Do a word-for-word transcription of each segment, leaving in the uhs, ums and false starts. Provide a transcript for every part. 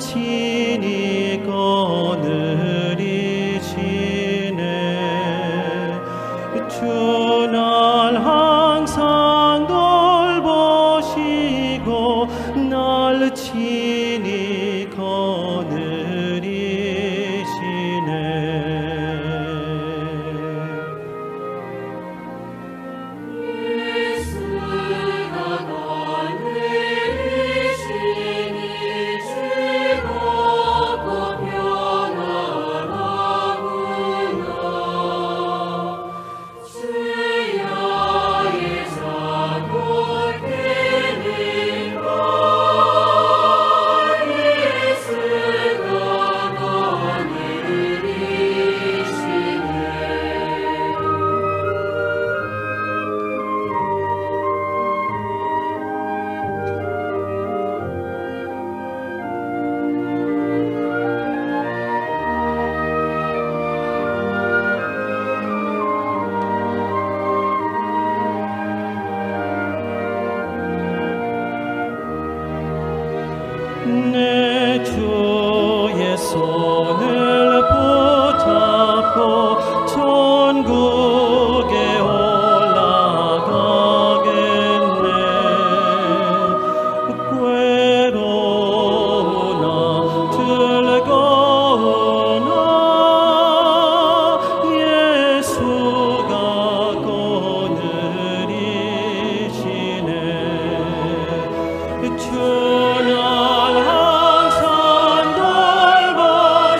Chini konürisine, chunal hangsang dolboshigo, nal chini konürisine. Ne chuye sonel puchapko chonguge olagagene. Kuerona tulgona Yesuga konürisine. Chunal hangsang dolboshigo,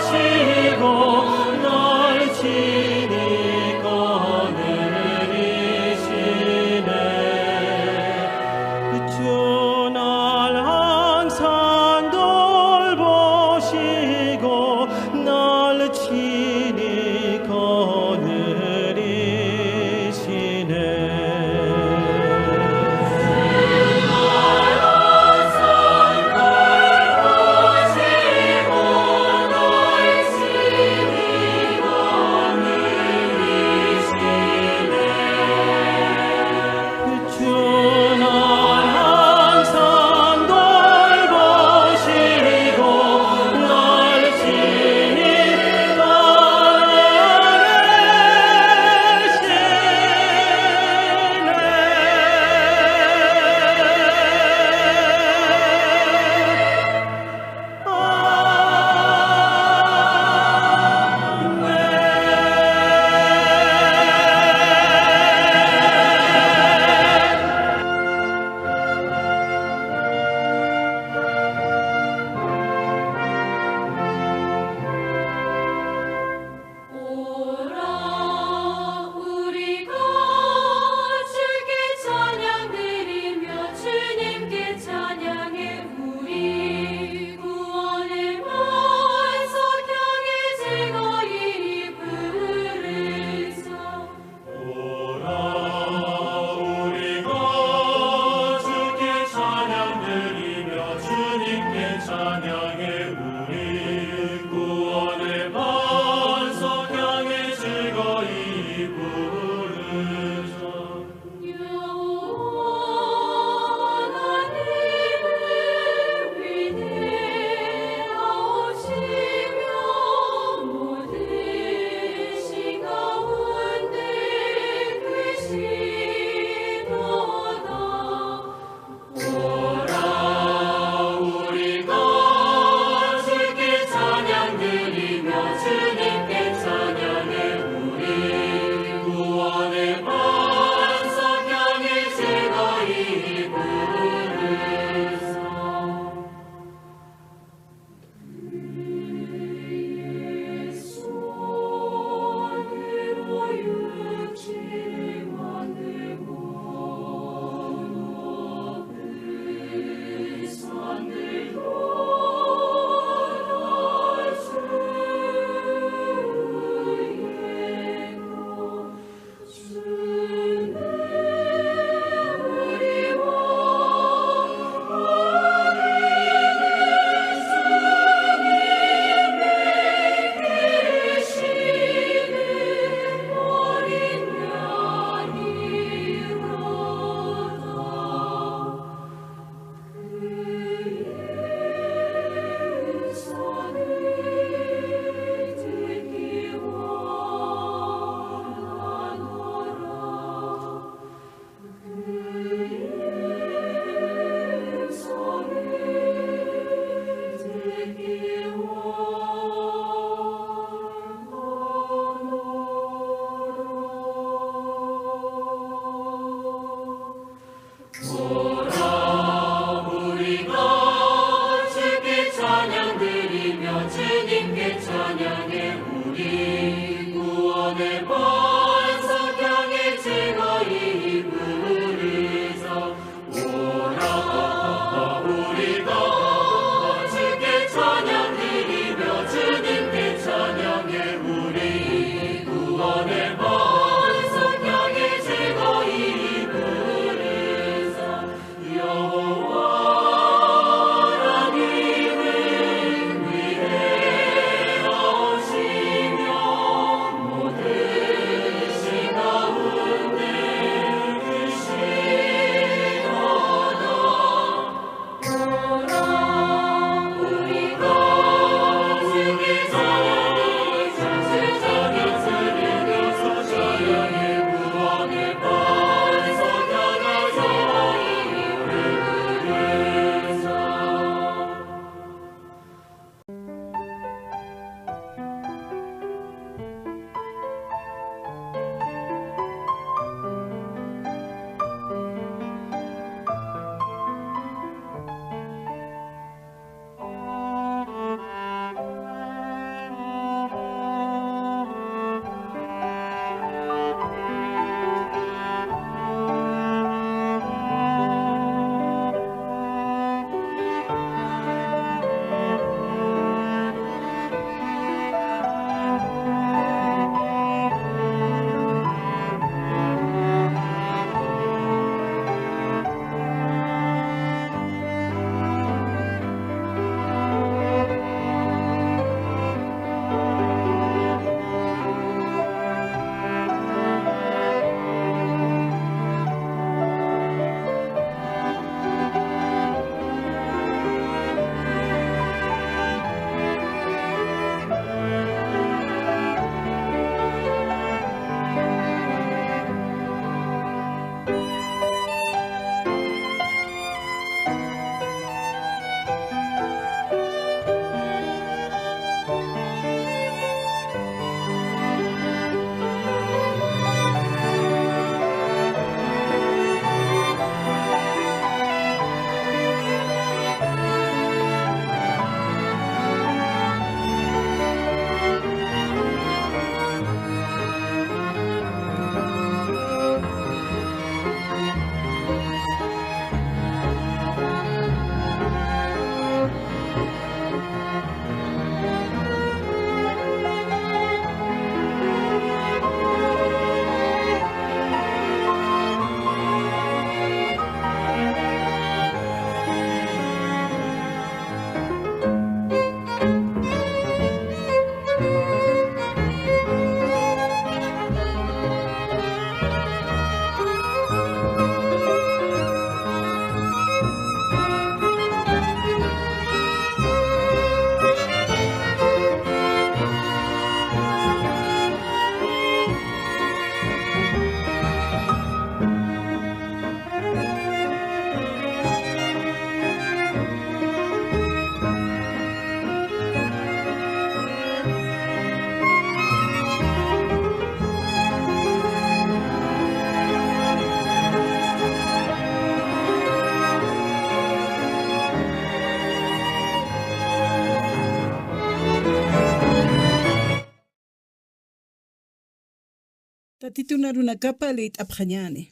Tatitun arunakapa liyt'apxañäni.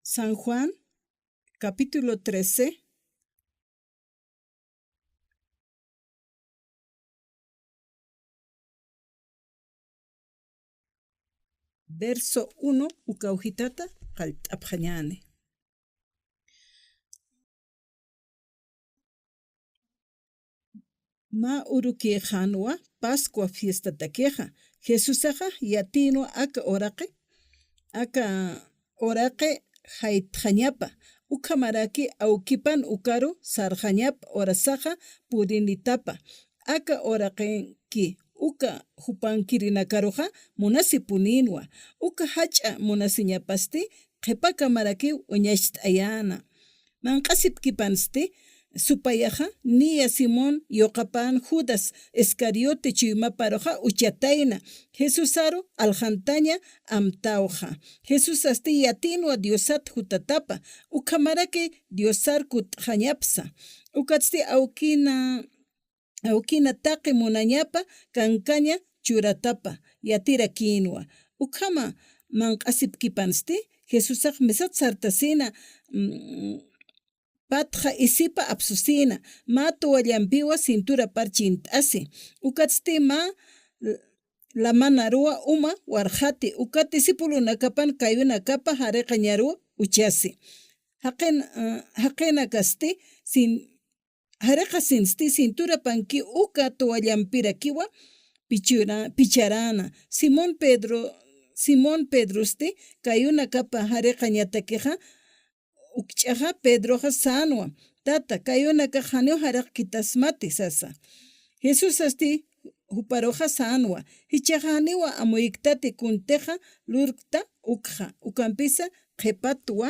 San Juan, capítulo trece, verso uno, uka ujitata qallt'apxañäni. Mä urukïxänwa Pascua fiestatakixa, Jesusaxa yatïnwa aka uraqi, aka uraqi jaytxañapa, ukhamaraki awkipan ukaru sarxañap urasaxa purinitapa. Aka uraqinki uka jupankirinakaruxa munasipunïnwa, uka jach'a munasiñapasti qhipakamarakiw uñacht'ayäna. Manq'asipkipansti, supayaxa niya Simón yuqapän Judas Iscariote chuymaparuxa uchatayna, Jesusaru alxantaña amtawxa. Jesusasti yatïnwa Diosat jutatapa, ukhamaraki Diosar kutxañapsa. Ukatsti awkina, awkina taqi munañapa kankaña churatapa yatirakïnwa. Ukhama manq'asipkipansti, Jesusax misat sartasïna, mm, patxa isipa apsusïna, mä tuwallampiwa cinturapar chint'asi. Ukatsti mä lamanaruwa uma warxati, ukat discipulonakapan kayunakapa jariqañaruw uchasi. Jaqin-, eh, jaqinakasti sin-, jariqasinsti cinturapanki uka tuwallampirakiwa pichura-, picharäna. Simón Pedro, Simón Pedrosti kayunakapa jariqañatakixa, ukch'axa Pedroxa sänwa, Tata, kayunakax janiw jariqkitasmati sasa. Jesusasti juparuxa sänwa, jichhaxa janiwa amuyktati kuntixa lurkta ukxa, ukampisa qhipatwa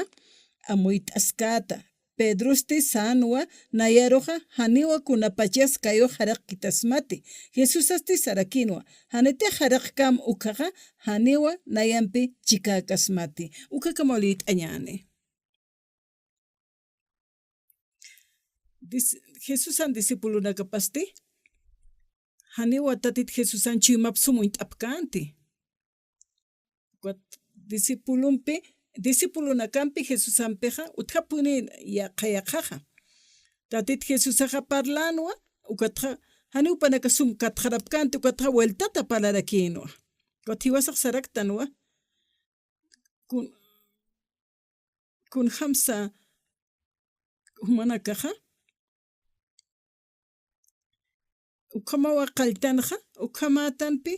amuyt'askäta. Pedrosti sänwa, nayaruxa janiwa kunapachas kayux jariqkitasmati. Jesusasti sarakïnwa, janitix jariqkäm ukhaxa, janiwa nayampi chikäkasmati. Ukhakamaw liyt'añäni. Dis-, Jesusan discipulonakapasti, janiwa Tatit Jesusan chuymap sum uñt'apkänti. Ukat discipulompi, discipulonakampi Jesusampixa utjapuni yaqha yaqhaxa. Tatit Jesusaxa parlänwa, ukatxa janiw jupanaka sum katxarapkänti, ukatxa vueltata parlarakïnwa. Ukat jiwasax saraktanwa, kun-, kunjamsa jumanakaxa, ukhamawa qalltanxa, ukhamätanpi,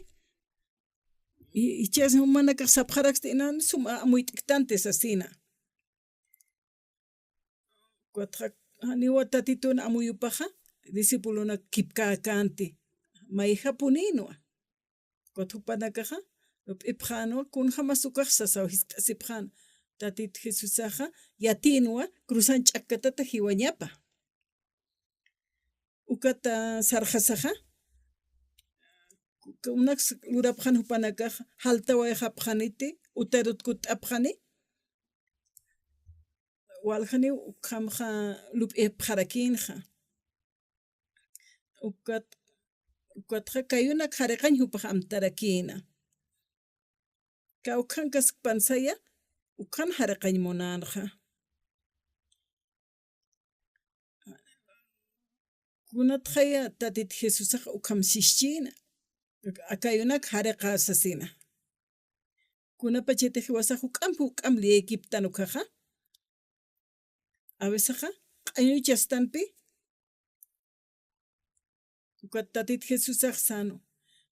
i-, ichas jumanakax sapxaraksti inan sum amuyt'ktanti sasina. Ukatxa janiwa Tatitun amuyupaxa, discipulonak kipkäkänti, mayjapunïnwa. Ukat jupanakaxa lup'ipxänwa, kunjamas ukax sasaw jiskt'asipxän. Tatit Jesusaxa yatïnwa cruzan ch'akkatata jiwañapa. Ukat sarxasaxa, kunaks lurapxän jupanakax, jaltawayxapxäniti, utarut kutt'apxäni, waljaniw ukhamxa lup'ipxarakïnxa. Ukat, ukatxa kayunak jariqañ jupax amtarakïna. Kawkhankaskpan saya, ukhan jariqañ munänxa. Kunatxaya Tatit Jesusax ukham sischïna, kayunak jariqa sasina. Kunapachatix jiwasax juk'amp juk'amp liyaykiptan ukhaxa, a veces q'añuchastanpi, ukat Tatit Jesusax sänwa,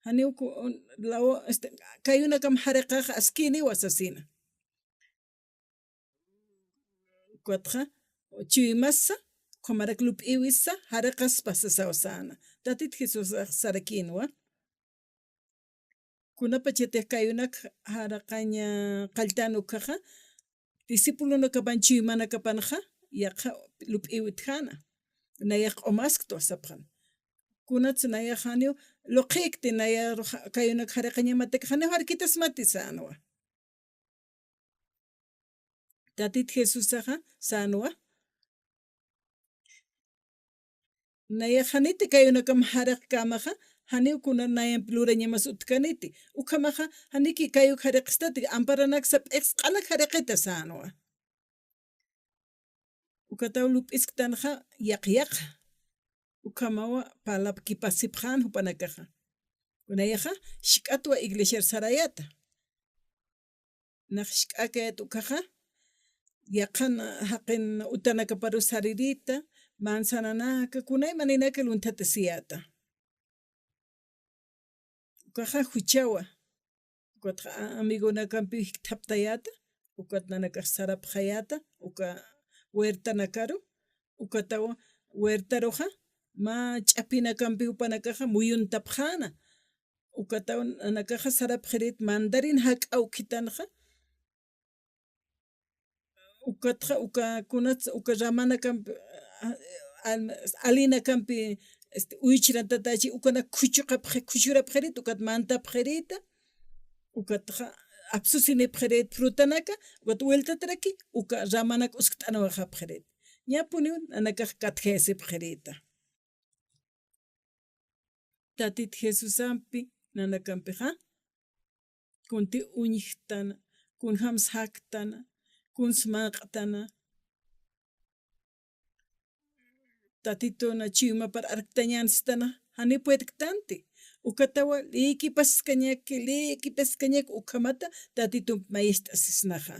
janiw ku-, law-, este, kayunakam jariqax askïniwa sasina. Ukatxa chuymassa, ukhamarak lup'iwissa, jariqaspa sasaw säna. Tatit Jesusax sarakïnwa, kunapachatix kayunak jariqañ qalltän ukhaxa, discipulonakapan chuymanakapanxa yaqha lup'iwitjäna, nayax q'umasktwa sapxän. Kunats nayax janiw luqhïkti, nayax kayunak jariqañamatak janiw jarkitasmati sänwa. Tatit Jesusaxa sänwa, nayax janiti kayunakam jariqkämaxa, janiw kuna nayamp lurañamas utkaniti. Ukhamaxa, janiki kayuk jariqistati, amparanaksa p'iqs q'anak jariqita sänwa. Ukataw lup'isktanxa yaq yaq. Ukhamawa parlapkipasipxän jupanakaxa. Kunayaxa, jisk'atwa iglesiar sarayäta. Nax jisk'akayät ukaxa, yaqhan jaqin utanakaparu saririta, manzananaka, kunaymaninaka lunthatasiyäta. Ukaxa juchawa. Ukat a-, amigonakampi jikthaptayäta, ukat nanakax sarapxayäta, uka huertanakaru, ukatawa huertaruxa, mä ch'apinakampi jupanakaxa muyuntapxäna. Ukataw nanakaxa sarapxirit mandarin jak'a ukhitanxa. Ukatxa, uka kunats, uka ramanakampi, a-, a-, alinakampi, este, uychirantatachi, ukanak khuchuqapxi-, khuchurapxirit, ukat mantapxirita, ukatxa apsusinipxirit frutanaka, ukat vueltataraki, uka ramanak uskt'anwaxapxirit. Ñapuniw nanakax katjayasipxirita. Tatit Jesusampi nanakampixa, kunti uñjtana, kunjams jaktana, kuns maq'tana, Tatituna chuymapar arktañän sistana, jani puedktanti. Ukatawa, lïkipasiskañaki, lïkipasiskañaki, ukhamata Tatitump mayicht'asisnaxa.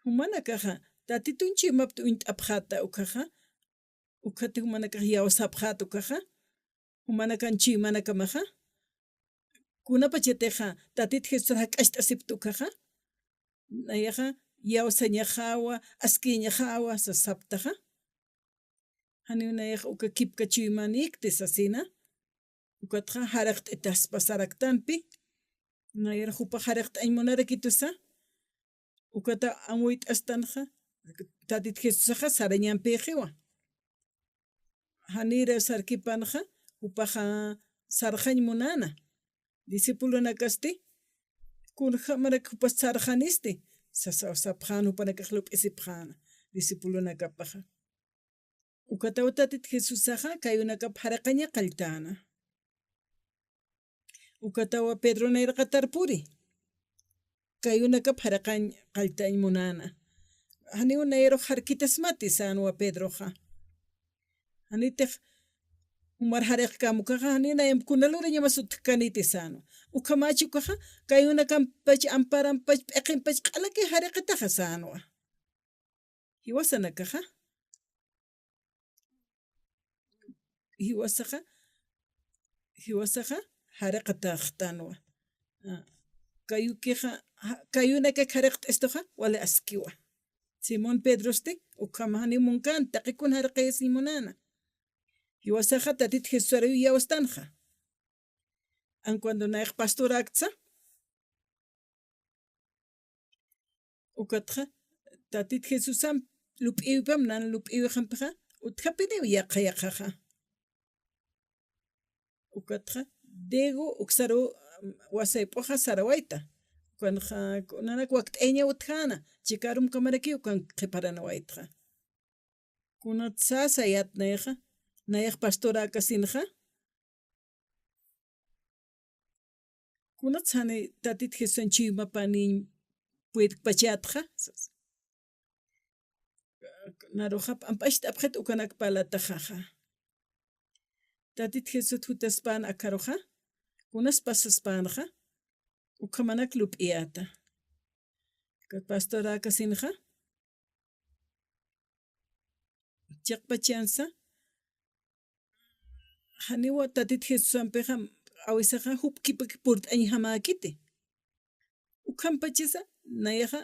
Jumanakaxa, Tatitun chuymapta uñt'apxäta ukaxa, ukhati jumanakax iyawsapxäta ukaxa, jumanakan chuymanakamaxa, kunapachatixa, Tatit Jesusar jak'acht'asipta ukaxa, nayaxa, iyawsañaxawa, askiñaxawa, sasaptaxa. Janiw nayax uka kipka chuymanïkti sasina, ukatxa jariqt'itaspa saraktanpi, nayar jupax jariqt'añ munarakitusa, ukata amuyt'astanxa, Tatit Jesusaxa sarañampïxiwa. Janïra sarkipanxa, jupaxa sarxañ munäna. Discipulonakasti, kunjamarak jupas sarxanisti, sasa, sapxän jupanakax lup'isipxäna, discipulonakapaxa. Ukataw Tatit Jesusaxa, kayunakap jariqaña qalltäna. Ukatawa Pedro nayraqatar puri. Kayunakap jariqañ qalltañ munäna. Janiw nayrux jarkitasmati sänwa Pedroxa. Janitix jumar jariqkäm ukaxa, janiw nayamp kuna lurañamas utjkäniti sänwa. Ukhamächi ukaxa, kayunakampach, amparampach, p'iqimpach, q'alaki jariqitaxa sänwa. Jiwasanakaxa. Jiwasaxa, jiwasaxa, jariqataxtanwa. A, kayukixa, ja, kayunakak jariqt'istuxa, wali askiwa. Simón Pedrosti, ukham jani munkän, taqikun jariqayasiñ munäna. Jiwasaxa, Tatit Jesusaraw iyawstanxa. An cuando nayax pastoräktsa, ukatxa, Tatit Jesusamp lup'iwipam, nan lup'iwixampixa, utjapiniw yaqha yaqhaxa. Ukatxa, Diego uksaru, wasayp'uxa sarawayta. Ukanxa, nanak wakt'ayaña utjäna, chikarum kamarakiw ukan qhiparanawaytxa. Kunat sasayät nayaxa, nayax pastoräkasinxa. Kunat sani Tatit Jesusan chuymapaniñ puedkpachätxa. Naruxa p'amp'acht'apxit ukanak parlataxaxa. Tatit Jesús jutaspän akharuxa, kunas pasaspänxa, ukhamanak lup'iyäta. Pastoräkasinxa, chiqpachansa, janiwa Tatit Jesusampixa, awisaxa jupkipak purt'añjamäkiti. Ukhampachasa, nayaxa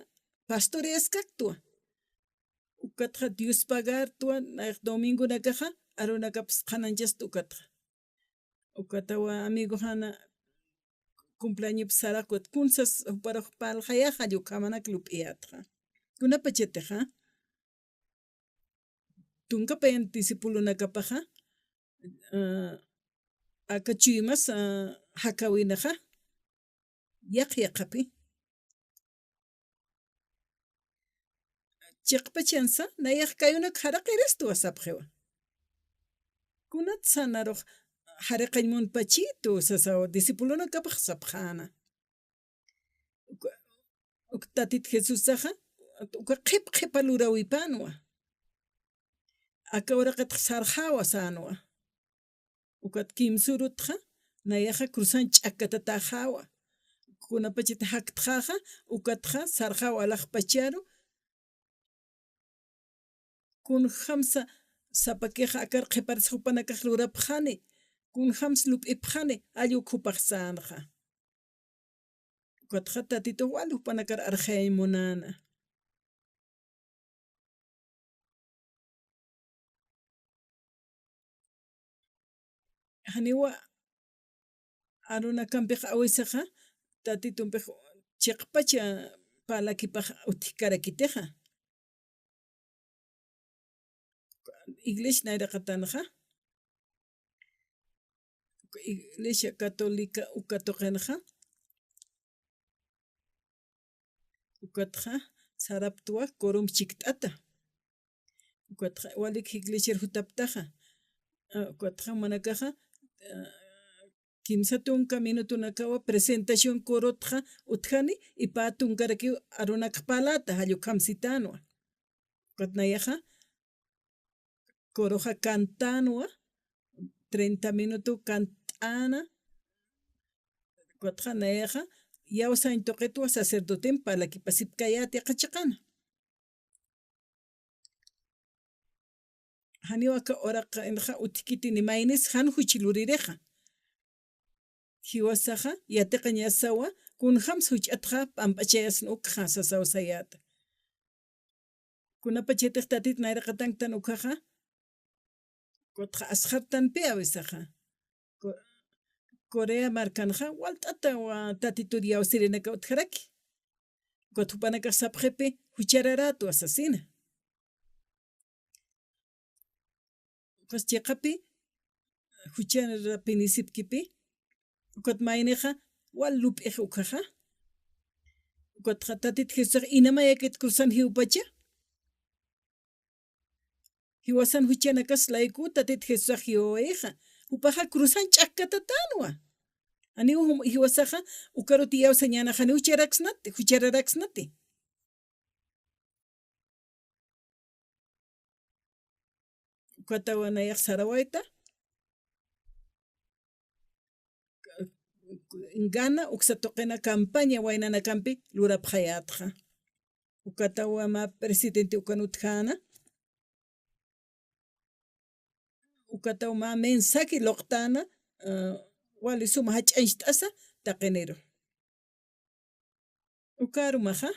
pastoreaskaktwa. Ukatxa Dios pagartwa, nayax domingonakaxa, arunakapis qhananchasta ukatxa. Ukatawa amigoxana cumpleañopi saraqwat, kunsas juparux parlxayaxa, ukhamanak lup'iyätxa. Kunapachatixa, tunka payan discipulonakapaxa, a, aka chuymas, a, jakäwinaxa, yaqha yaqhapi. Chiqpachansa, nayax kayunak jaraqiristwa sapxiwa. Kunatsa narux, jariqañ munpachitu sasaw discipulonakapax sapxäna. Uka, uka Tatit Jesusaxa, uka qhip qhipa luräwipänwa. Aka uraqitxa sarxäwa sänwa. Ukat kimsürutxa, nayaxa cruzan ch'akkatatäxäwa. Kunapachatï jaktxäxa, ukatxa sarxäwa alaxpacharu. Kunjamsa sapakixa akar qhiparisa jupanakax lurapxani, kunjamsa lup'ipxani, jall uk jupax sänxa. Ukatxa Tatitux wal jupanakar arxayañ munäna. Janiwa arunakampix awisaxa, Tatitumpix chiqpacha parlakipax utjkarakitixa. Iglesia nayraqatanxa, Iglesia Católica uka tuqinxa, ukatxa saraptwa quorum chikt'ata. Ukatxa walik iglesiar jutaptaxa. Ah, ukatxa jumanakaxa, ah, kimsa tunka minutunakawa presentación quorotxa utjani, y pä tunkarakiw arunakx parläta, jall ukham sitänwa. Ukat nayaxa, quoroxa cantänwa, treinta minuto cant'äna, ukatxa nayaxa, iyawsañ tuqitwa sacerdotem parlakipasipkayät yaqha chiqana. Janiw aka uraqinxa utjkiti ni maynis jan juch luririxa. Jiwasaxa, yatiqañasawa, kunjams juch'atxa pamp'achayasn ukxa sasaw sayäta. Kunapachatix Tatit nayraqatanktan ukhaxa, ukatxa asxartanpi awisaxa. Co-, Corea markanxa, walt'atawa Tatitur iyawsirinaka utjaraki. Ukat jupanakax sapxipi, juchararätwa sasina. Ukas chiqapi, jucharapinïsipkipi, ukat maynixa, wal lup'ix ukhaxa. Ukatxa Tatit Jesusax inamayakit cruzan jiwpacha. Jiwasan juchanakas layku Tatit Jesusax jiwawayixa. Jupaxa cruzan ch'akkatatänwa. Janiw jum-, jiwasaxa, ukarut iyawsañänaxa, janiw jucharaksnati, juchararaksnati. Ukatawa nayax sarawayta. Gana uksa tuqina campaña waynanakampi lurapxayätxa. Ukatawa mä presidente ukan utjäna. Ukatawa mä mensaje luqtäna, ah, wali suma jach'añcht'asa taqiniru. Uka arumaxa,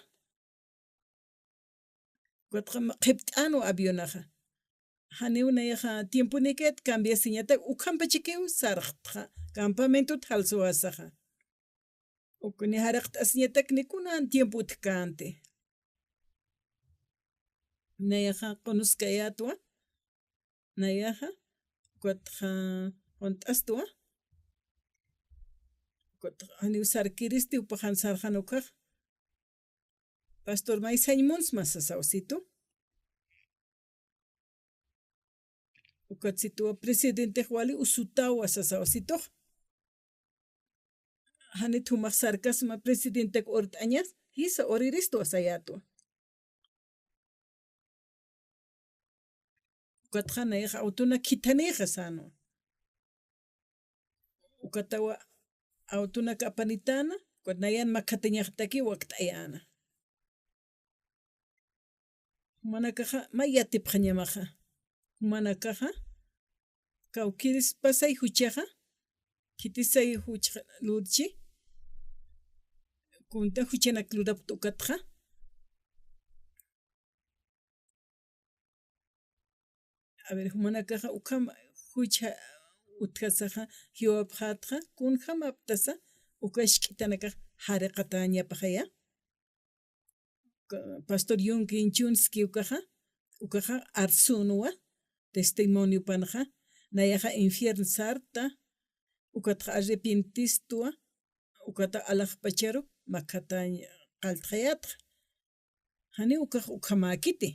ukatxa qhipt'änwa avionaxa. Janiw nayaxa tiemponikit cambiasiñatak, ukhampachakiw sarxtxa, campamentot jalsuwasaxa. Uk ni jariqt'asiñatak ni kunan tiempo utjkänti. Nayaxa qunuskayätwa, nayaxa, ukatxa qunt'astwa, ukatxa janiw sarkiristi, jupax jan sarxan ukhax. Pastor, maysañ munsma sasaw situ. Ukat situwa presidentex wali usutawa sasaw situx. Janit jumax sarkasma presidentek urt'añas, jisa uriristwa sayätwa. Ukatxa nayax autonak khithanixa sänwa. Ukatawa autonak apanitäna, ukat nayan makhatañaxtaki wakt'ayäna. Jumanakaxa may yatipxañamaxa. Jumanakaxa kawkïris pasay juchaxa, khitisay juchaxa lurchi, kunta juchanak lurapxta ukatxa. A ver, jumanakaxa ukham jucha utjasaxa, jiwapxätxa, kunjämaptasa uka jisk'itanakax jariqatäñapaxaya. Ka-, Pastor Yonggi Inchonski ukaxa, ukaxa arsünwa testimoniopanxa, nayaxa infierno sarta, ukatxa arrepientistwa, ukata alaxpacharu makhatañ qalltxayätxa. Janiw ukax ukhamäkiti.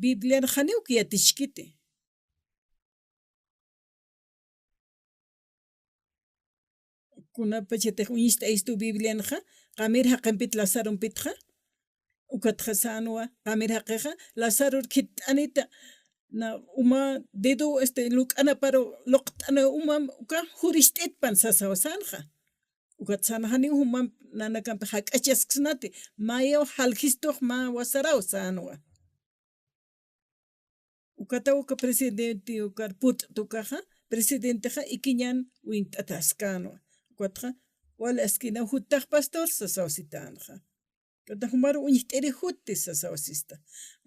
Bibliar janiw uk yatichkiti. Kunapachatix uñist'ayistu Biblianxa, qamir jaqimpit Lazarompitxa, ukatxa sänwa, qamir jaqixa Lazaror khit'anita, na uma dedo, este, luk'anaparu luqt'ana umam uka jurist'itpan sasaw sänxa. Ukat sän janiw jumamp nanakampi jak'achasksnati, mayaw jaljistux mä wasaraw sänwa. Ukataw uka presidente ukar put'ta ukaxa, presidentexa ikiñan uñt'ataskänwa. Ukatxa, wal askinaw juttax pastor sasaw sitänxa. Ukatxa jumaru uñjt'iri jutti sasaw sista.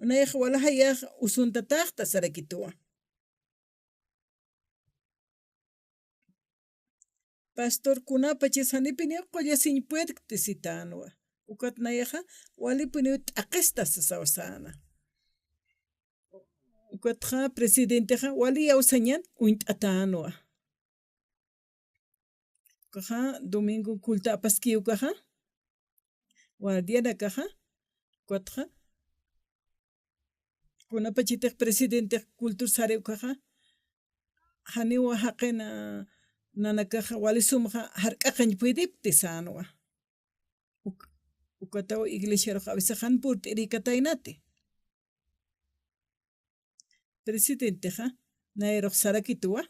Nayax wal jayax usuntataxta sarakituwa. Pastor, kunapachas janipiniw qullasiñ puedkti sitänwa. Ukat nayaxa, walipiniw t'aqista sasaw säna. Ukatxa presidentexa, wali iyawsañan uñt'atänwa. Ukaxa, domingo culto apaskiw ukaxa, guardianakaxa, ukatxa, kunapachatix presidentex culto sari ukaxa, janiwa jaqina nanakaxa wali sumxa jark'aqañ puedipti sänwa. Uk-, ukataw iglesiarux a veces jan purt'irïkataynati. Presidentexa, nayarux sarakituwa.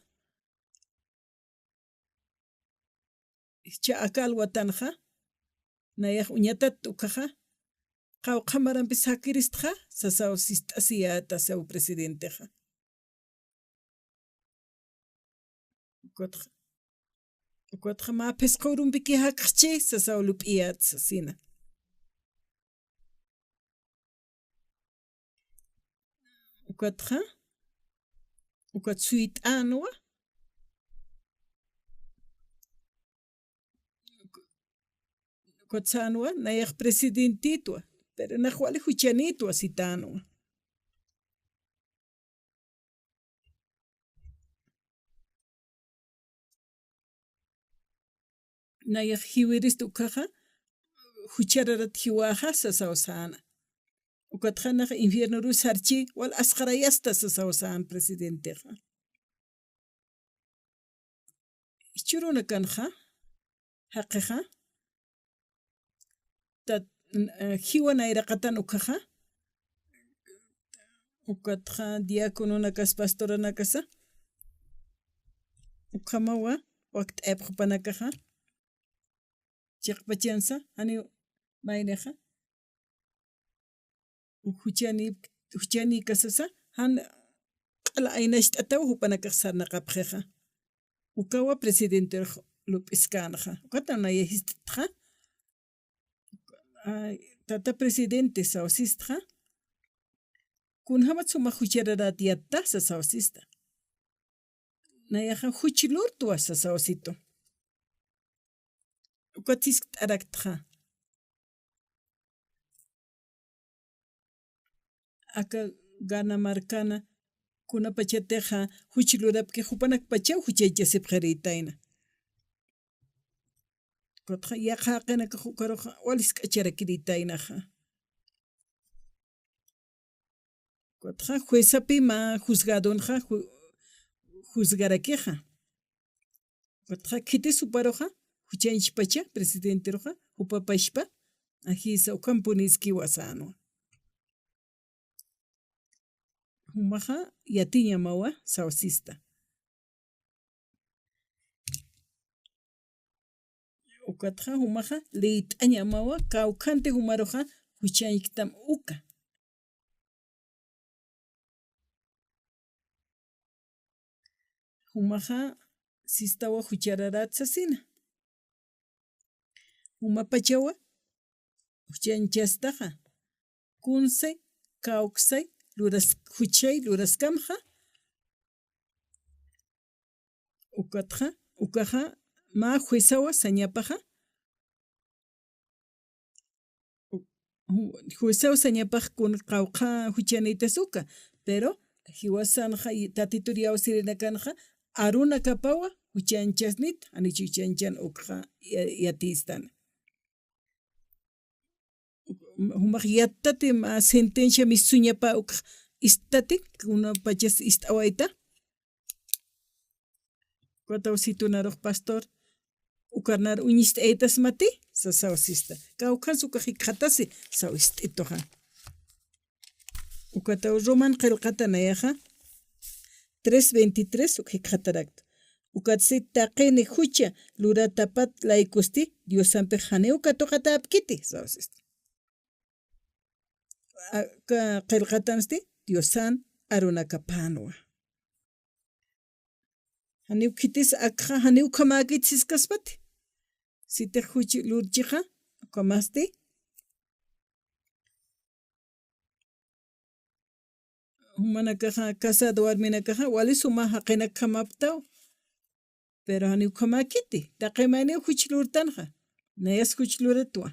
Jichha aka alwatanxa, nayax uñatat ukaxa, qawqha marampi sakiristxa, sasaw sist'asiyäta saw presidentexa. Ukatxa, ukatxa mä phisqa urumpiki jakxchi, sasaw lup'iyät sasina. Ukatxa, ukat suyt'änwa, ukat sänwa, nayax presidentitwa, pero nax wali juchanitwa sitänwa. Nayax jiwirist ukaxa, juchararat jiwaxa sasaw säna. Ukatxa nax infiernoru sarchi, wal asqarayasta sasaw säna presidentexa. Jichhürunakanxa, jaqixa, tat-, eh, jiwa nayraqatan ukaxa, ukatxa diacononakas, pastoranakasa, ukhamawa wakt'ayap jupanakaxa, chiqpachansa, janiw maynixa, juchani, juchanikasasa, jan q'ala aynacht'ataw jupanakax sarnaqapxixa. Ukawa presidenterux lup'iskänxa. Ukata naya jist'txa. Ay, tata presidente saw sistxa. Kunjamat suma juchararat yatta sasaw sista. Nayaxa juch lurtwa sasaw situ. Ukat jiskt'araktxa. Aka Gana markana, kunapachatixa juch lurapki jupanakpachaw juchañchasipxirïtayna. Ukatxa yaqha jaqinakax ukarux wal jisk'acharakirïtaynaxa. Ukatxa juezapi mä juzgadonxa ju-, juzgarakixa. Ukatxa khitis juparuxa, juchañchpacha, presidenteruxa, jupapachpa, ajisa ukhampuniskiwa sänwa. Jumaxa yatiñamawa saw sista. Ukatxa jumaxa liyt'añamawa, kawkhanti jumaruxa juchañktam uka. Jumaxa sistawa juchararat sasina. Jumapachawa juchañchastaxa. Kunsay, kawksay, luras-, juchay luraskamxa. Ukatxa, ukaxa, mä juezawa sañapaxa. Ju-, juezaw sañapax kun qawqha juchanitas uka, pero jiwasanxa y-, Tatitur iyawsirinakanxa, arunakapawa juchañchasnit, janicha juchañchan ukxa ya-, yatistana. Jumax yattati mä sentencia misuñapa ukx istati, kunapachas ist'awayta. Ukataw situnarux pastor, Ukanar uñist'aytasmati, sasaw sista. Kawkhans uka jikxatasi, saw ist'ituxa. Ukataw Roman qillqata nayaxa, tres veintitrés uk jikxatarakta. Ukatsti taqini jucha luratapat laykusti, Diosampix janiw katuqatäpkiti, saw sista. A, ka, qillqatansti, Diosan arunakapänwa. Janiw khitis akxa, janiw ukhamäkit siskaspati. Sitix juch lurchixa, ukhamasti. Jumanakaxa, casado warminakaxa, wali suma jaqinakjamaptaw. Pero janiw ukhamäkiti, taqi mayniw juch lurtanxa, nayas juch luratwa.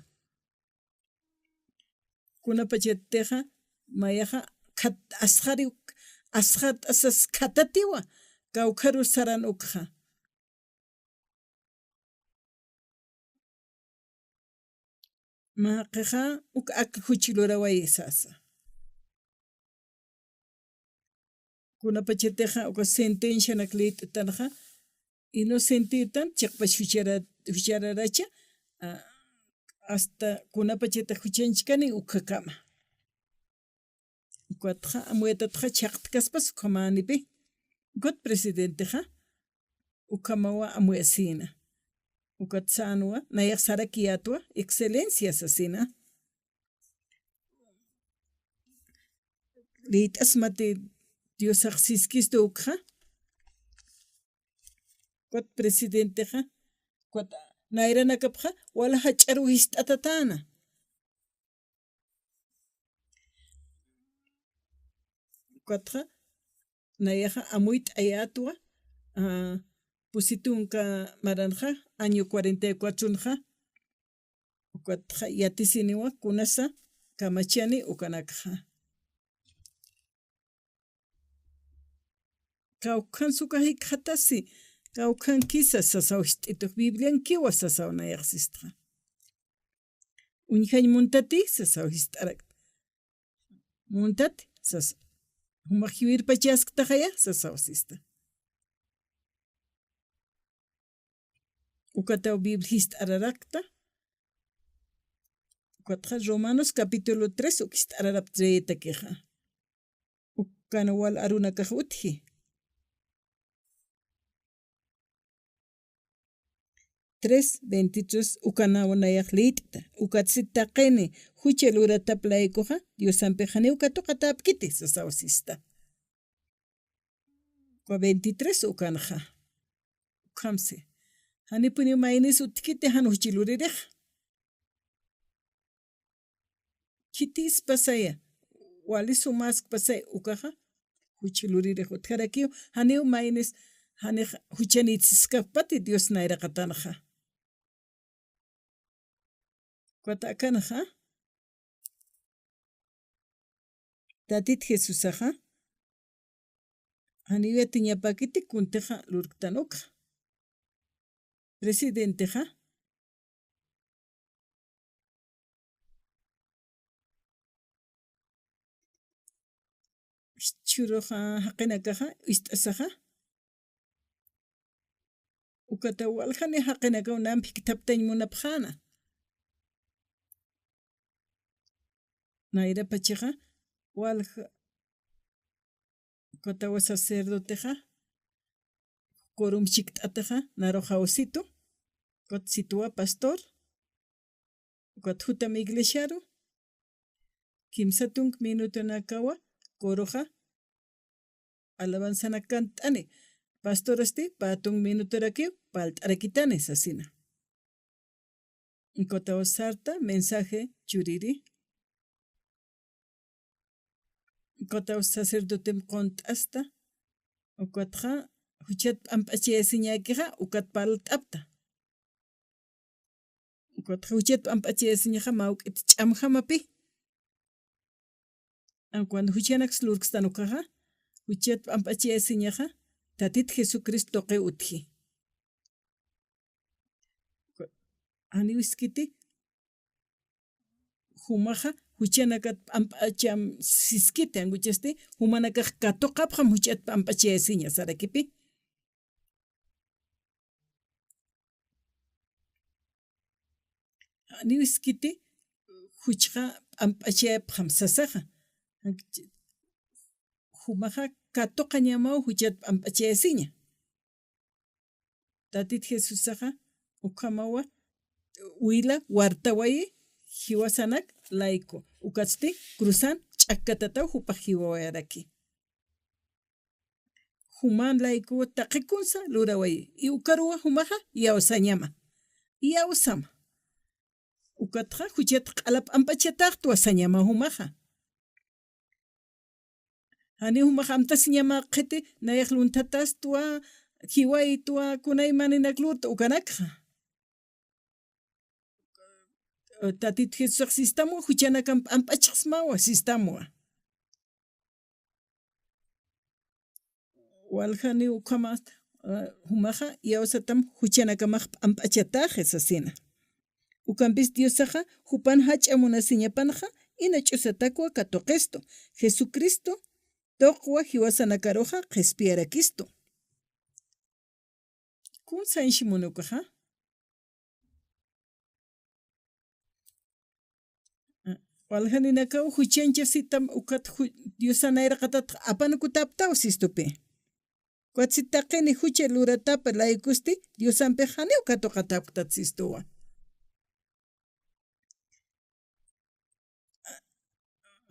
Kunapachatixa, mayaxa, khat-, asxariw, asxat asas khatatiwa, kawkharu saran ukxa. Mä qixa uk ak juch luraway sasa. Kunapachatixa uka sentencianak liyt'tanxa, inocente utan, chiqpach juchara-, juchararacha, a, hasta kunapachatix juchanchkani ukhakama. Ukatxa, amuyatatxa chhaqtkaspas ukhamänipi. Ukat presidentexa, ukhamawa amuyasïna. Ukat sänwa, nayax sarakiyätwa, excelencia sasina. Liyt'asmati Diosax siskistu ukxa. Ukat presidentexa, ukat nayranakapxa, wal jach'aruw jist'atatäna. Ukatxa, nayaxa amuyt'ayätwa, a, pusi tunka maranxa, año cuarenta y cuatronxa, ukatxa yatisiniwa kunasa kamachani ukanakxa. Kawkhan suka jikxatasi, kawkhankisa sasaw jist'itux, Bibliankiwa sasaw nayax sistxa. Uñjañ muntati sasaw jist'arakta. Muntat sas. Jumax jiwirpachasktaxaya sasaw sista. Ukataw Biblia jist'ararakta. Ukatxa Romanos capítulo tres uk jist'ararapta reyetakixa. Ukan wal arunakax utji. Tres veintitrés ukanaw nayax liyt'ta. Ukatsti taqini jucha luratap laykuxa, Diosampix janiw katuqatäpkiti, sasaw sista. Uka veintitrés ukanxa. Ukhamsi. Janipuniw maynis utjkiti jan juch luririx. Khitis pasaya, wali sumask pasay ukaxa, juch luririx utjarakiw, janiw maynis, janix juchanït siskapati Dios nayraqatanxa. Ukat akanxa, Tatit Jesusaxa, janiw yatiñapäkiti kuntixa lurktan ukxa. Presidentexa, jichhüruxa jaqinakaxa ist'asaxa, ukataw waljani jaqinakaw namphikthaptañ munapxäna. Nayrapachaxa, walja, ukatawa sacerdotexa, quorum chikt'atixa, naruxaw situ, ukat situwa pastor, ukat jutam iglesiaru, kimsa tunk minutonakawa, coroxa, alabanzanak kant'ani, pastorasti, pä tunk minutorakiw, parlt'arakitani, sasina. Ukataw sarta, mensaje churiri. Ukataw sacerdotem qunt'asta. Ukatxa, juchat p'amp'achayasiñäkixa, ukat parlt'apta. Ukatxa, juchat p'amp'achayasiñaxa, mä juk'it ch'amjamapi. Cuando juchanaks lurkstan ukaxa, juchat p'amp'achayasiñaxa, Tatit Jesucristo tuqiw utji. Janiw iskiti, jumaxa, juchanakat p'amp'acham siskiti, ankuchasti, jumanakax katuqapxam juchat p'amp'achayasiña, sarakipi. Aniwiskiti juchxa p'amp'achayapxam sasaxa. Jumaxa katuqañamaw juchat p'amp'achayasiña. Tatit Jesusaxa ukhamawa wila wartawayi jiwasanak layku. Ukatsti cruzan ch'akkatataw jupax jiwawayaraki. Juman layku taqikunsa lurawayi. Y ukaruwa jumaxa yawsañama. Yawsama. Ukatxa juchat q'ala p'amp'achataxtwa sañama jumaxa. Jani jumax amtasiñama qhiti nayax lunthatastwa, jiwaytwa, kunaymaninaklurta ukanakxa. Tatit Jesusax sistamwa, juchanakam p'amp'achxsmawa, sistamwa. Waljani ukhamat, ah, jumaxa yawsatam juchanakamax p'amp'achataxi sasina. Ukampis Diosaxa jupan jach'a munasiñapanxa ina ch'usatakwa katuqistu. Jesucristo tuqwa jiwasanakaruxa qhispiyarakistu. Kun sañshi munukaxa? Waljaninakaw juchanchasitam ukat ju-, Diosan nayraqatat apanukutaptaw sistupi. Ukat si taqini jucha luratapa laykusti Diosampix janiw katuqatapktat sistuwa.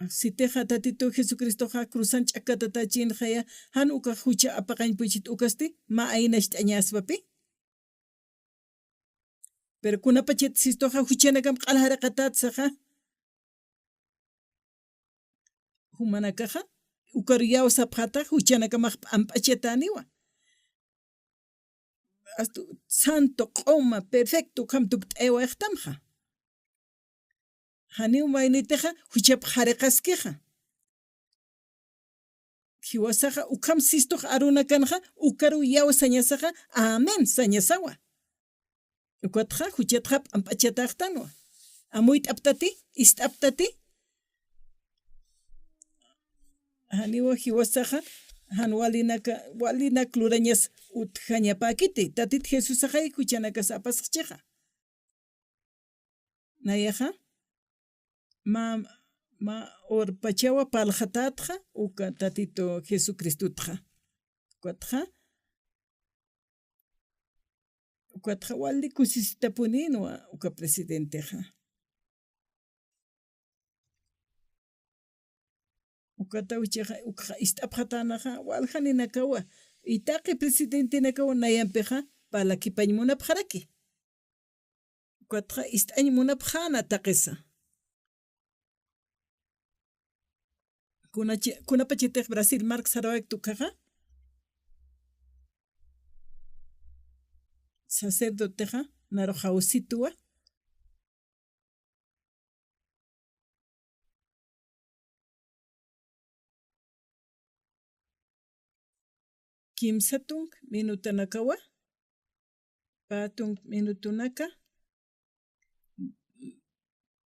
Sitixa Tatitu Jesucristoxa cruzan ch'akkatatachinxaya, jan ukax jucha apaqañpuchit ukasti, mä aynacht'añaspapi. Pero kunapachat sistuxa juchanakam q'aljaraqatatsaxa. Jumanakaxa, ukaru yawsapxatax juchanakamax p'amp'achataniwa. Astu santo, q'uma, perfecto, ukham tukt'aywayxtamxa. Janiw maynitixa, juchap jariqaskixa. Jiwasaxa, ukham sistux arunakanxa, ukaru yawsañasaxa, amén, sañasawa. Ukatxa, juchatxa p'amp'achataxtanwa. Amuyt'aptati, ist'aptati. Janiwa jiwasaxa, jan walinaka, walinak lurañas utjañapäkiti. Tatit Jesusaxay juchanakas apasxchixa. Nayaxa, mä, mä urpachawa parlxatätxa, uka Tatitu Jesucristutxa. Ukatxa, ukatxa wali kusisitapunïnwa uka presidentexa. Ukataw chixa, ukxa ist'apxatänaxa, waljaninakawa, y taqi presidentenakawa nayampixa, parlakipañ munapxaraki. Ukatxa ist'añ munapxäna taqisa. Kunachi-, kunapachatix Brasil mark sarawaykt ukhaxa, sacerdotexa, naru jawsituwa. Kimsa tunka minutanakawa, pä tunka minutunaka,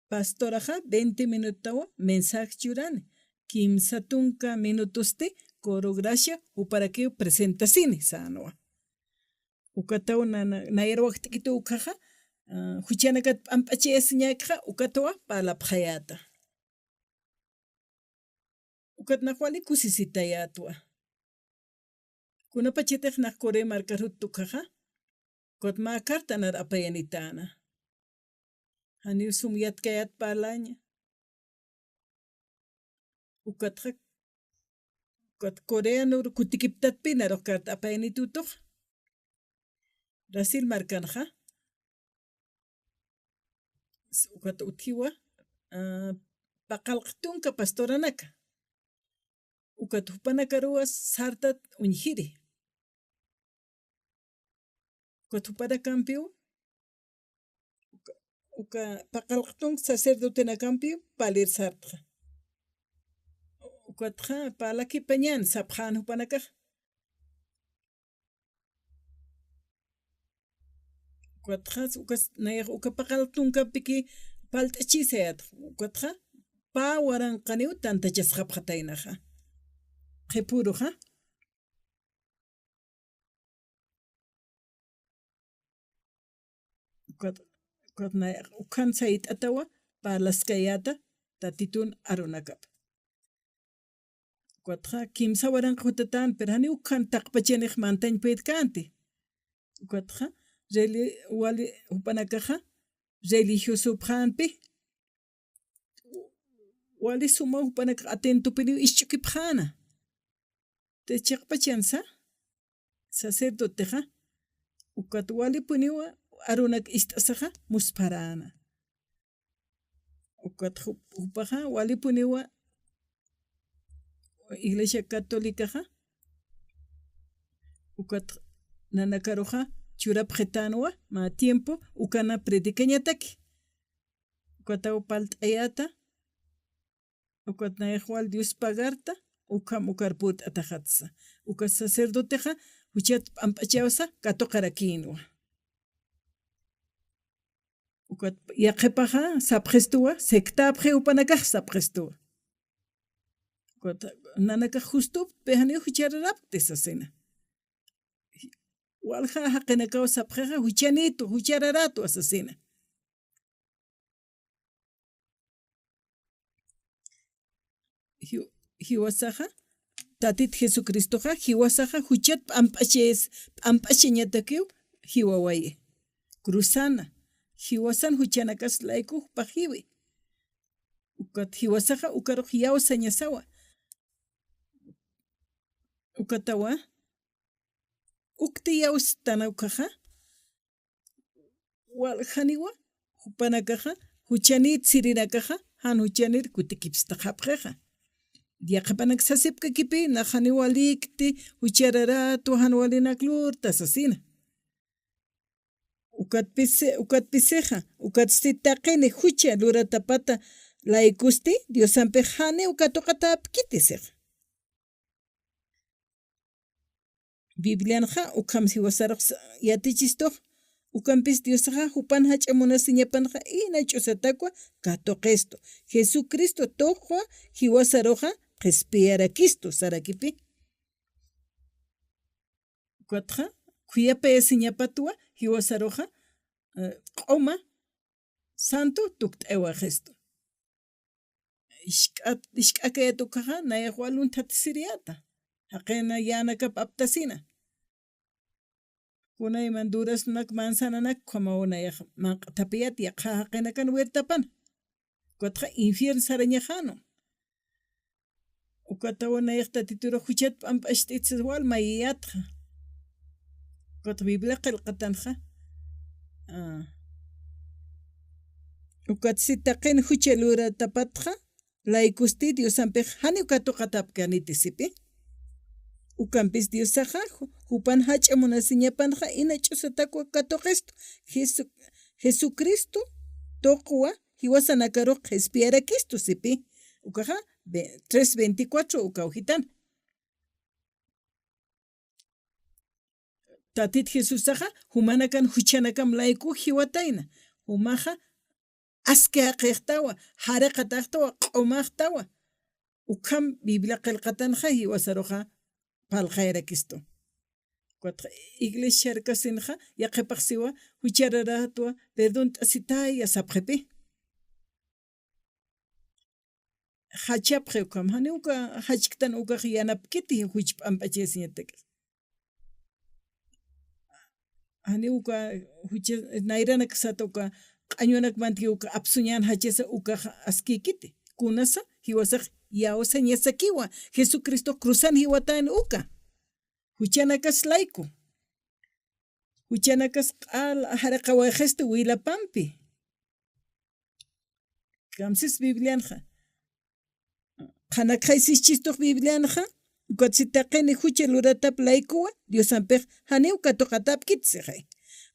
pastoraxa veinte minutawa mensaje churani, kimsa tunka minutusti coro gracia juparakiw presentasini sänwa. Ukataw na, na, nayar wakt'ikituw ukhaxa, ah, juchanakat p'amp'achayasiñäkxa, ukatawa parlapxayäta. Ukat nax wali kusisitayätwa. Kunapachatix nax Corea markarut ukhaxa, ukat mä carta nar apayanitäna. Janiw sum yatkayät parlaña. Ukatxa, ukat Corea nur kutikiptatpi narux carta apayanitutux. Brasil markanxa. Ukat utjiwa, ah, paqallq tunka pastoranaka. Ukat jupanakaruwa sartat uñjiri. Ukat jupanakampiw, uka, uka paqallq tunka sacerdotenakampiw parlir sartxa. Ukatxa parlakipañän sapxän jupanakax. Ukatxa, ukas, nayax uka paqallq tunkampiki parlt'achïsayät. Ukatxa, pä waranqaniw tantachasxapxataynaxa. Qhipüruxa. Ukat, Ukat na, ukhan sayt'atawa parlaskayäta Tatitun arunakap. Ukatxa kimsa waranqa jutatan, pero janiw ukhan taqpachanix mantañ puytkänti. Ukatxa reli-, wali jupanakaxa religiosopxänpi. Wali suma jupanakax atentopiniw isch'ukipxäna. Te chiqpachansa sacerdotexa, ukat walipuniwa arunak ist'asaxa muspharäna. Ukat jup-, jupaxa walipuniwa Iglesia Católicaxa, ukat nanakaruxa churapxitänwa mä tiempo ukana predicañataki. Ukataw palt'ayäta, ukat nayax wal Dios pagarta, ukham ukar purt'ataxatsa. Ukat sacerdotexa juchat p'amp'achawsa katuqarakïnwa. Ukat yaqhipaxa sapxistuwa, sectapxi jupanakax sapxistuwa. Ukat nanakax justuptpi, janiw juchararapkti sasina. Walja jaqinakaw sapxixa, juchanïtwa, juchararätwa sasina. Jiw-, jiwasaxa, Tatit Jesucristoxa, jiwasaxa juchat p'amp'achis, p'amp'achiñatakiw jiwawayi. Cruzana, jiwasan juchanakas layku jupax jiwi. Ukat jiwasaxa ukarux yawsañasawa. Ukatawa, ukti yawstana ukaxa, waljaniwa, jupanakaxa, juchanït sirinakaxa, jan juchanïr kutikipstxapxixa. Yaqhipanak sasipkakipi, nax janiw walïkti, juchararätwa, jan walinak lurta sasina. Ukat pisi-, ukat pisixa, ukatsti taqini jucha luratapata laykusti, Diosampix janiw katuqatäpkiti sixa. Biblianxa ukham jiwasarux sa-, yatichistux, ukampis Diosaxa jupan jach'a munasiñapanxa ina ch'usatakwa katuqistu. Jesucristo tuqwa jiwasaruxa qhispiyarakistu sarakipi. Ukatxa, khuyapayasiñapatwa jiwasaruxa, eh, q'uma santo tukt'awaxistu. Isk'at-, isk'akayat ukaxa, nayax wal unthatasiriyäta. Jaqina yänakap aptasina. Kunayman duraznonak, manzananak, ukhamaw nayax manq'athapiyät, yaqha jaqinakan huertapan. Ukatxa infierno sarañaxänu. Ukatawa nayax Tatiturux juchat p'amp'acht'it sas wal mayiyätxa. Ukat Biblia qillqatanxa. Ah. Ukatsti taqin jucha luratapatxa, laykusti Diosampix janiw katuqatäpkäniti sipi. Ukampis Diosaxa ju-, jupan jach'a munasiñapanxa ina ch'usatakwa katuqistu. Jesu-, Jesucristo tuqwa jiwasanakarux qhispiyarakistu sipi. Ukaxa, ve-, tres veinticuatro ukaw jitan. Tatit Jesusaxa, jumanakan juchanakam layku jiwatayna. Jumaxa, aski jaqixtawa, jariqataxtawa, q'umaxtawa. Ukham Biblia qillqatanxa jiwasaruxa phalqayarakistu. Ukatxa iglesia charkasinxa, yaqhipax siwa, juchararätwa, perdont'asitaya sapxipi. Jachapxi ukham, janiw uka jachktan ukax yanapkiti juch p'amp'achayasiñatak. Janiw uka jucha, nayranak sata uka q'añunakmanti uka apsuñan jachasa ukax askïkiti. Kunasa, jiwasax yawsañasakiwa, Jesucristo cruzan jiwatän uka. Juchanakas layku. Juchanakas q'al jariqawayxistu wilapampi. Kamsis Biblianxa. Qhanakxay sischistux Biblianxa, ukatsti taqini jucha luratap laykuwa, Diosampix janiw katuqatäpkiti sixay.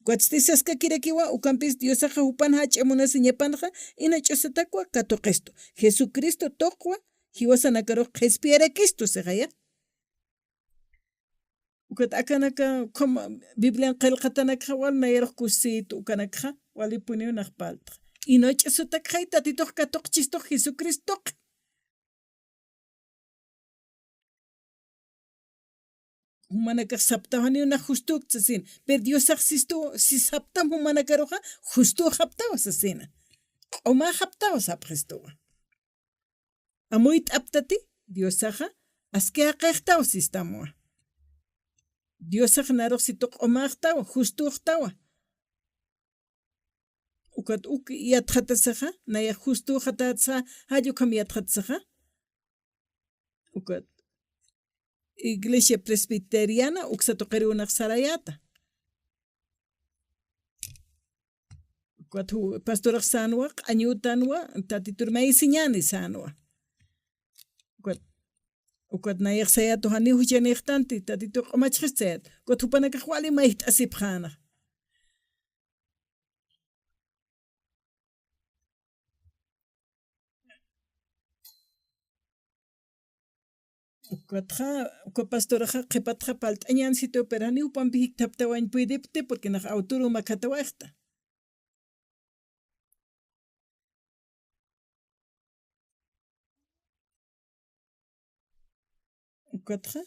Ukatsti saskakirakiwa, ukampis Diosaxa jupan jach'a munasiñapanxa, ina ch'usatakwa katuqistu. Jesucristo tuqwa, jiwasanakarux qhispiyarakistu sixaya. Ukat akanaka, ukham Biblian qillqatanakxa wal nayarux kusisïtu ukanakxa, walipuniw nax parltxa. Ina ch'usatakxay Tatitux katuqchistux Jesucristox. jumanakax saptaw janiw nax justükt sasin. Pero Diosax sistu, si saptam jumanakaruxa, justüxaptaw sasina. Q'umäxaptaw sapxistuwa. Amuyt'aptati, Diosaxa aski jaqixtaw sistamwa. Diosax narux situ q'umäxtawa, justüxtawa. Ukat uk yatxatasaxa, nayax justüxatätsa, jall ukham yatxatasaxa. Ukat Iglesia Presbiteriana uksa tuqiriw nax sarayäta. Ukat ju-, pastorax sänwa, q'añütanwa, Tatitur maysiñäni sänwa. Ukat, ukat nayax sayätu janiw juchanïxtanti, Tatitur q'umachxist sayätu. Ukat jupanakax wali mayjt'asipxäna. Ukatxa, uka pastoraxa qhipatxa palt'añän situ, pero janiw jupampi jikthaptawañ puydipti, porque nax awturu makhatawaxta. Ukatxa,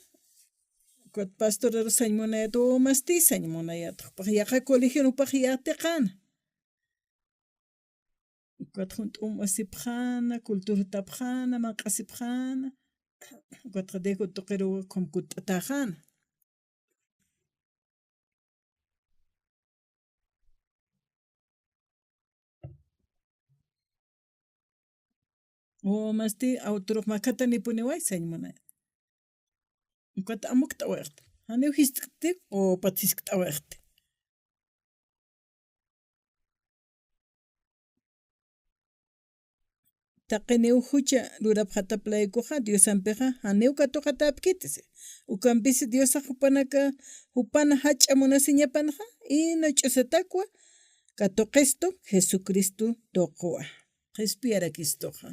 ukat pastoraru sañ munayät, o masti sañ munayät, jupax yaqa colegion jupax yatiqäna. Ukat junt'um wasipxäna, culturatapxäna, manq'asipxäna, ukatxa dejo tuqiruw ukham kutt'atäxäna. O masti awturux makhatanipuniway sañ munay. Ukat amukt'awaxti. Janiw jiskt'ti, o pat jiskt'awaxti. Taqiniw jucha lurapxatap laykuxa, Diosampixa janiw katuqatäpkiti. Ukampisi Diosax jupanaka, jupan jach'a munasiñapanxa, ina ch'usatakwa katuqistu Jesucristo tuqwa. Qhispiyarakistuxa.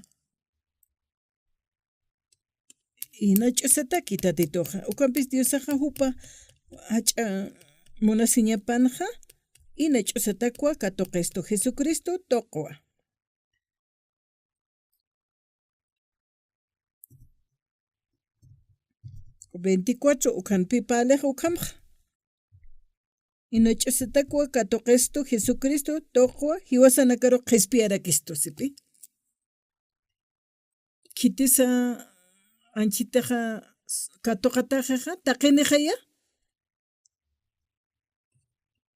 Ina ch'usataki Tatituxa. Ukampis Diosaxa jupa jach'a munasiñapanxa, ina ch'usatakwa katuqistu Jesucristo tuqwa. Veinticuatro, ukhanpi pälix ukhamxa. Ina ch'usatakwa katuqistu Jesucristo tuqwa jiwasanakarux qhispiyarakistu sipi. Khitisa anchhitaxa katuqataxixa, taqinixaya.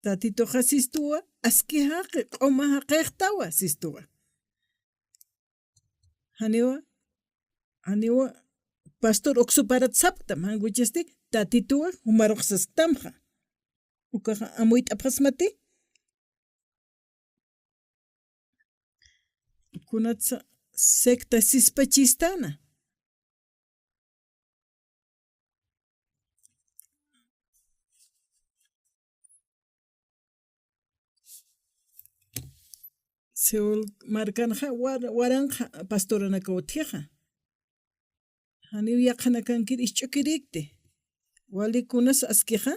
Tatituxa sistuwa, aski jaqi, q'uma jaqixtawa sistuwa. Janiwa, janiwa pastor uksuparat sapktam, jan ukhuchasti Tatituwa jumarux sasktamxa. Ukaxa amuyt'apxasmati. Kunatsa secta sispachistana. Seúl markanxa war-, waranxa pastoranaka utjixa. Janiw yaqhanakankir isch'ukirikti. Walikunas askixa.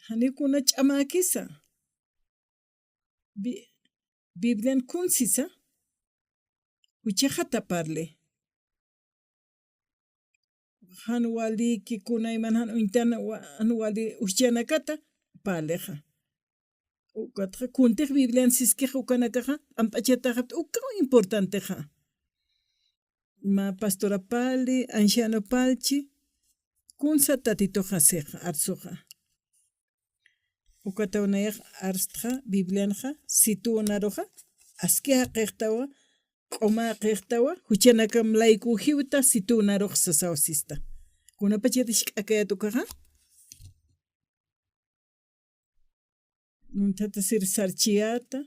Janiw kuna ch'amäkisa. Bi-, Biblian kun sisa. Juchaxata parli. Jan waliki kunayman jan uñtan wa-, jan wali ujchanakata parlixa. Ukatxa kuntix Biblian siskixa ukanakaxa, p'amp'achataxapta ukaw importantexa. Mä pastora parli, anciano parlchi, kunsa Tatituxa sixa, arsuxa. Ukataw nayax arstxa, Biblianxa, situw naruxa, aski jaqixtawa, q'uma jaqixtawa, juchanakam layku jiwta, situw narux sasaw sista. Kunapachat jisk'akayät ukaxa. Uñthatasir sarchiyäta,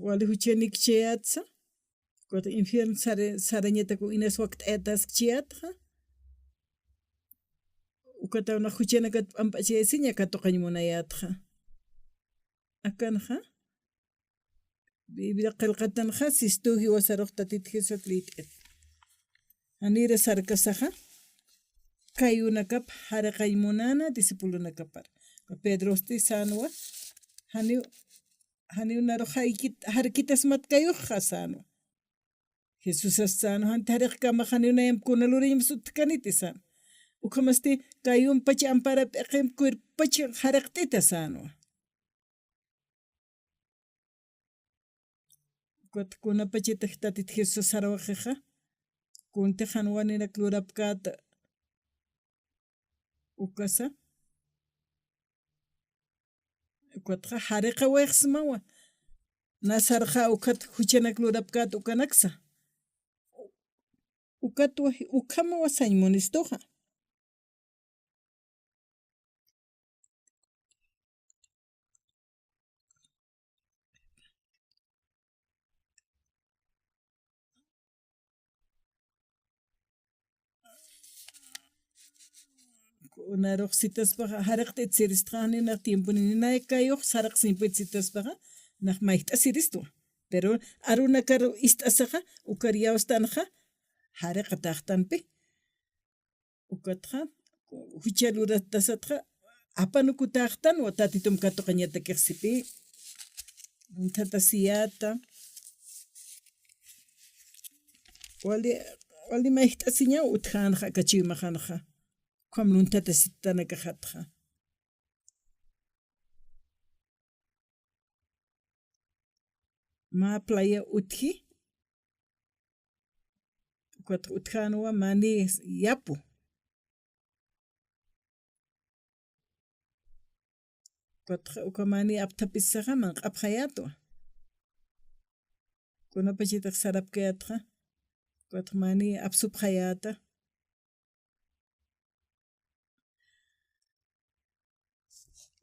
wali juchanikchayätsa, ukat infierno sare-, sarañatak inas wakt'ayataskchayätxa, ukataw nax juchanakat p'amp'achayasiña katuqañ munayätxa. Akanxa, Biblia qillqatanxa, sistu jiwasarux Tatit Jesucristo liyt'it. Janira sarkasaxa, kayunakap jaraqañ munana discipulonakapar. Pedrosti sänwa, janiw, janiw naru jaykit-, jarkitasmat kayuxa sänwa. Jesusas sänwa, janti jariqkamaxa ni una yamp kuna lurañamps utjkaniti sänwa. Ukhamasti kayumpach ampara p'iqimp cuerpach jariqt'ita sänwa. Ukat kunapachatix Tatit Jesús sarawaxixa, kuntix jan waninak lurapkäta ukasa, ukatxa jariqawayxsmawa. Nasarxa ukat juchanak lurapkäta ukanaksa. Ukatwa, ukhamawa sañ munistuxa. Kunarux sitaspaxa, jariqt'it siristxa, ni nax tiemponi, ni naykayux saraqsiñpit sitaspaxa, nax mayjt'a siristwa. Pero arunakar ist'asaxa, ukar yawstanxa, jariqataxtanpi. Ukatxa, jucha luratasatxa, apanukutäxtanwa Tatitump katuqañatakix sipï. Lunthatasiyäta. Wali, wali mayjt'asiñaw utjänxa, aka chuymaxanxa. Ukham lunthatasitanakaxatxa. Mä playa utji, ukat utjänwa mani yapu. Ukat uka mani apthapisaxa manq'apxayätwa. Kunapachatix sarapkayätxa, ukat mani apsupxayäta.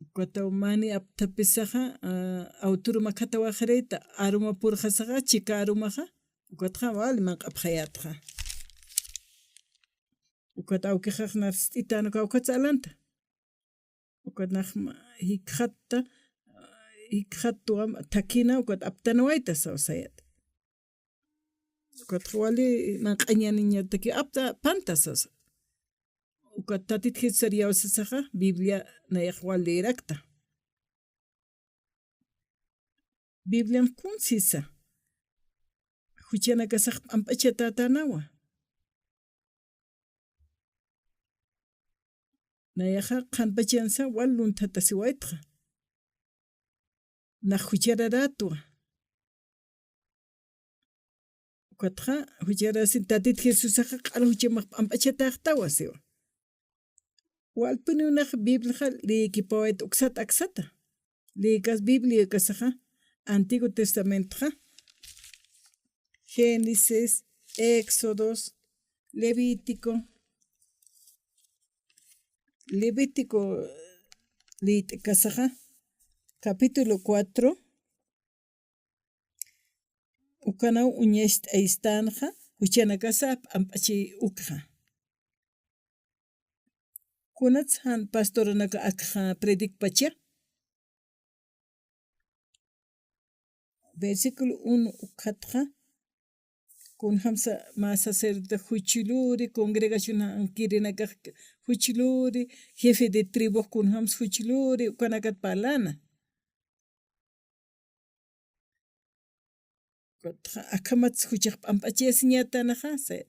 Ukataw mani apthapisaxa, a, awturumakhatawaxirita, aruma purxasaxa, chika arumaxa, ukatxa wali manq'apxayätxa. Ukat awkixax narst'itan, uka, ukatsa alanta. Ukat nax ma-, jikxatta, jikxatwa thakina, ukat aptanwayta saw sayat. Ukat wali manq'añaniñataki apta panta sasa. Ukat Tatit Jesusar yawsasaxa, Biblia nayax wal leerakta. Biblian kun sisa. Juchanakasax p'amp'achatätänawa. Nayaxa qhanpachansa wal lunthatasiwaytxa. Nax juchararätwa. Ukatxa, jucharasin Tatit Jesusaxa q'al juchamax p'amp'achatäxtawa siwa. Walpuniw nax Bibliaxa leeyikipawayt uksat aksata. Leeyikas Biblia ukasaxa, Antiguo Testamentoxa, Génesis, Éxodos, Levítico, Levítico liyt'kasaxa, capítulo cuatro, ukanaw uñacht'ayistänxa, juchanakasa p'amp'achi ukxa. Kunats jan pastoranaka akxa predicpacha. Versículo uno ukxatxa, kunjamsa mä sacerdote juchluri, congregación jankirinakax juchluri, jefe de tribu kunjamsa juchluri, ukanakat parlana. Akhamat juchax p'amp'achayasiñätänxa, sa-,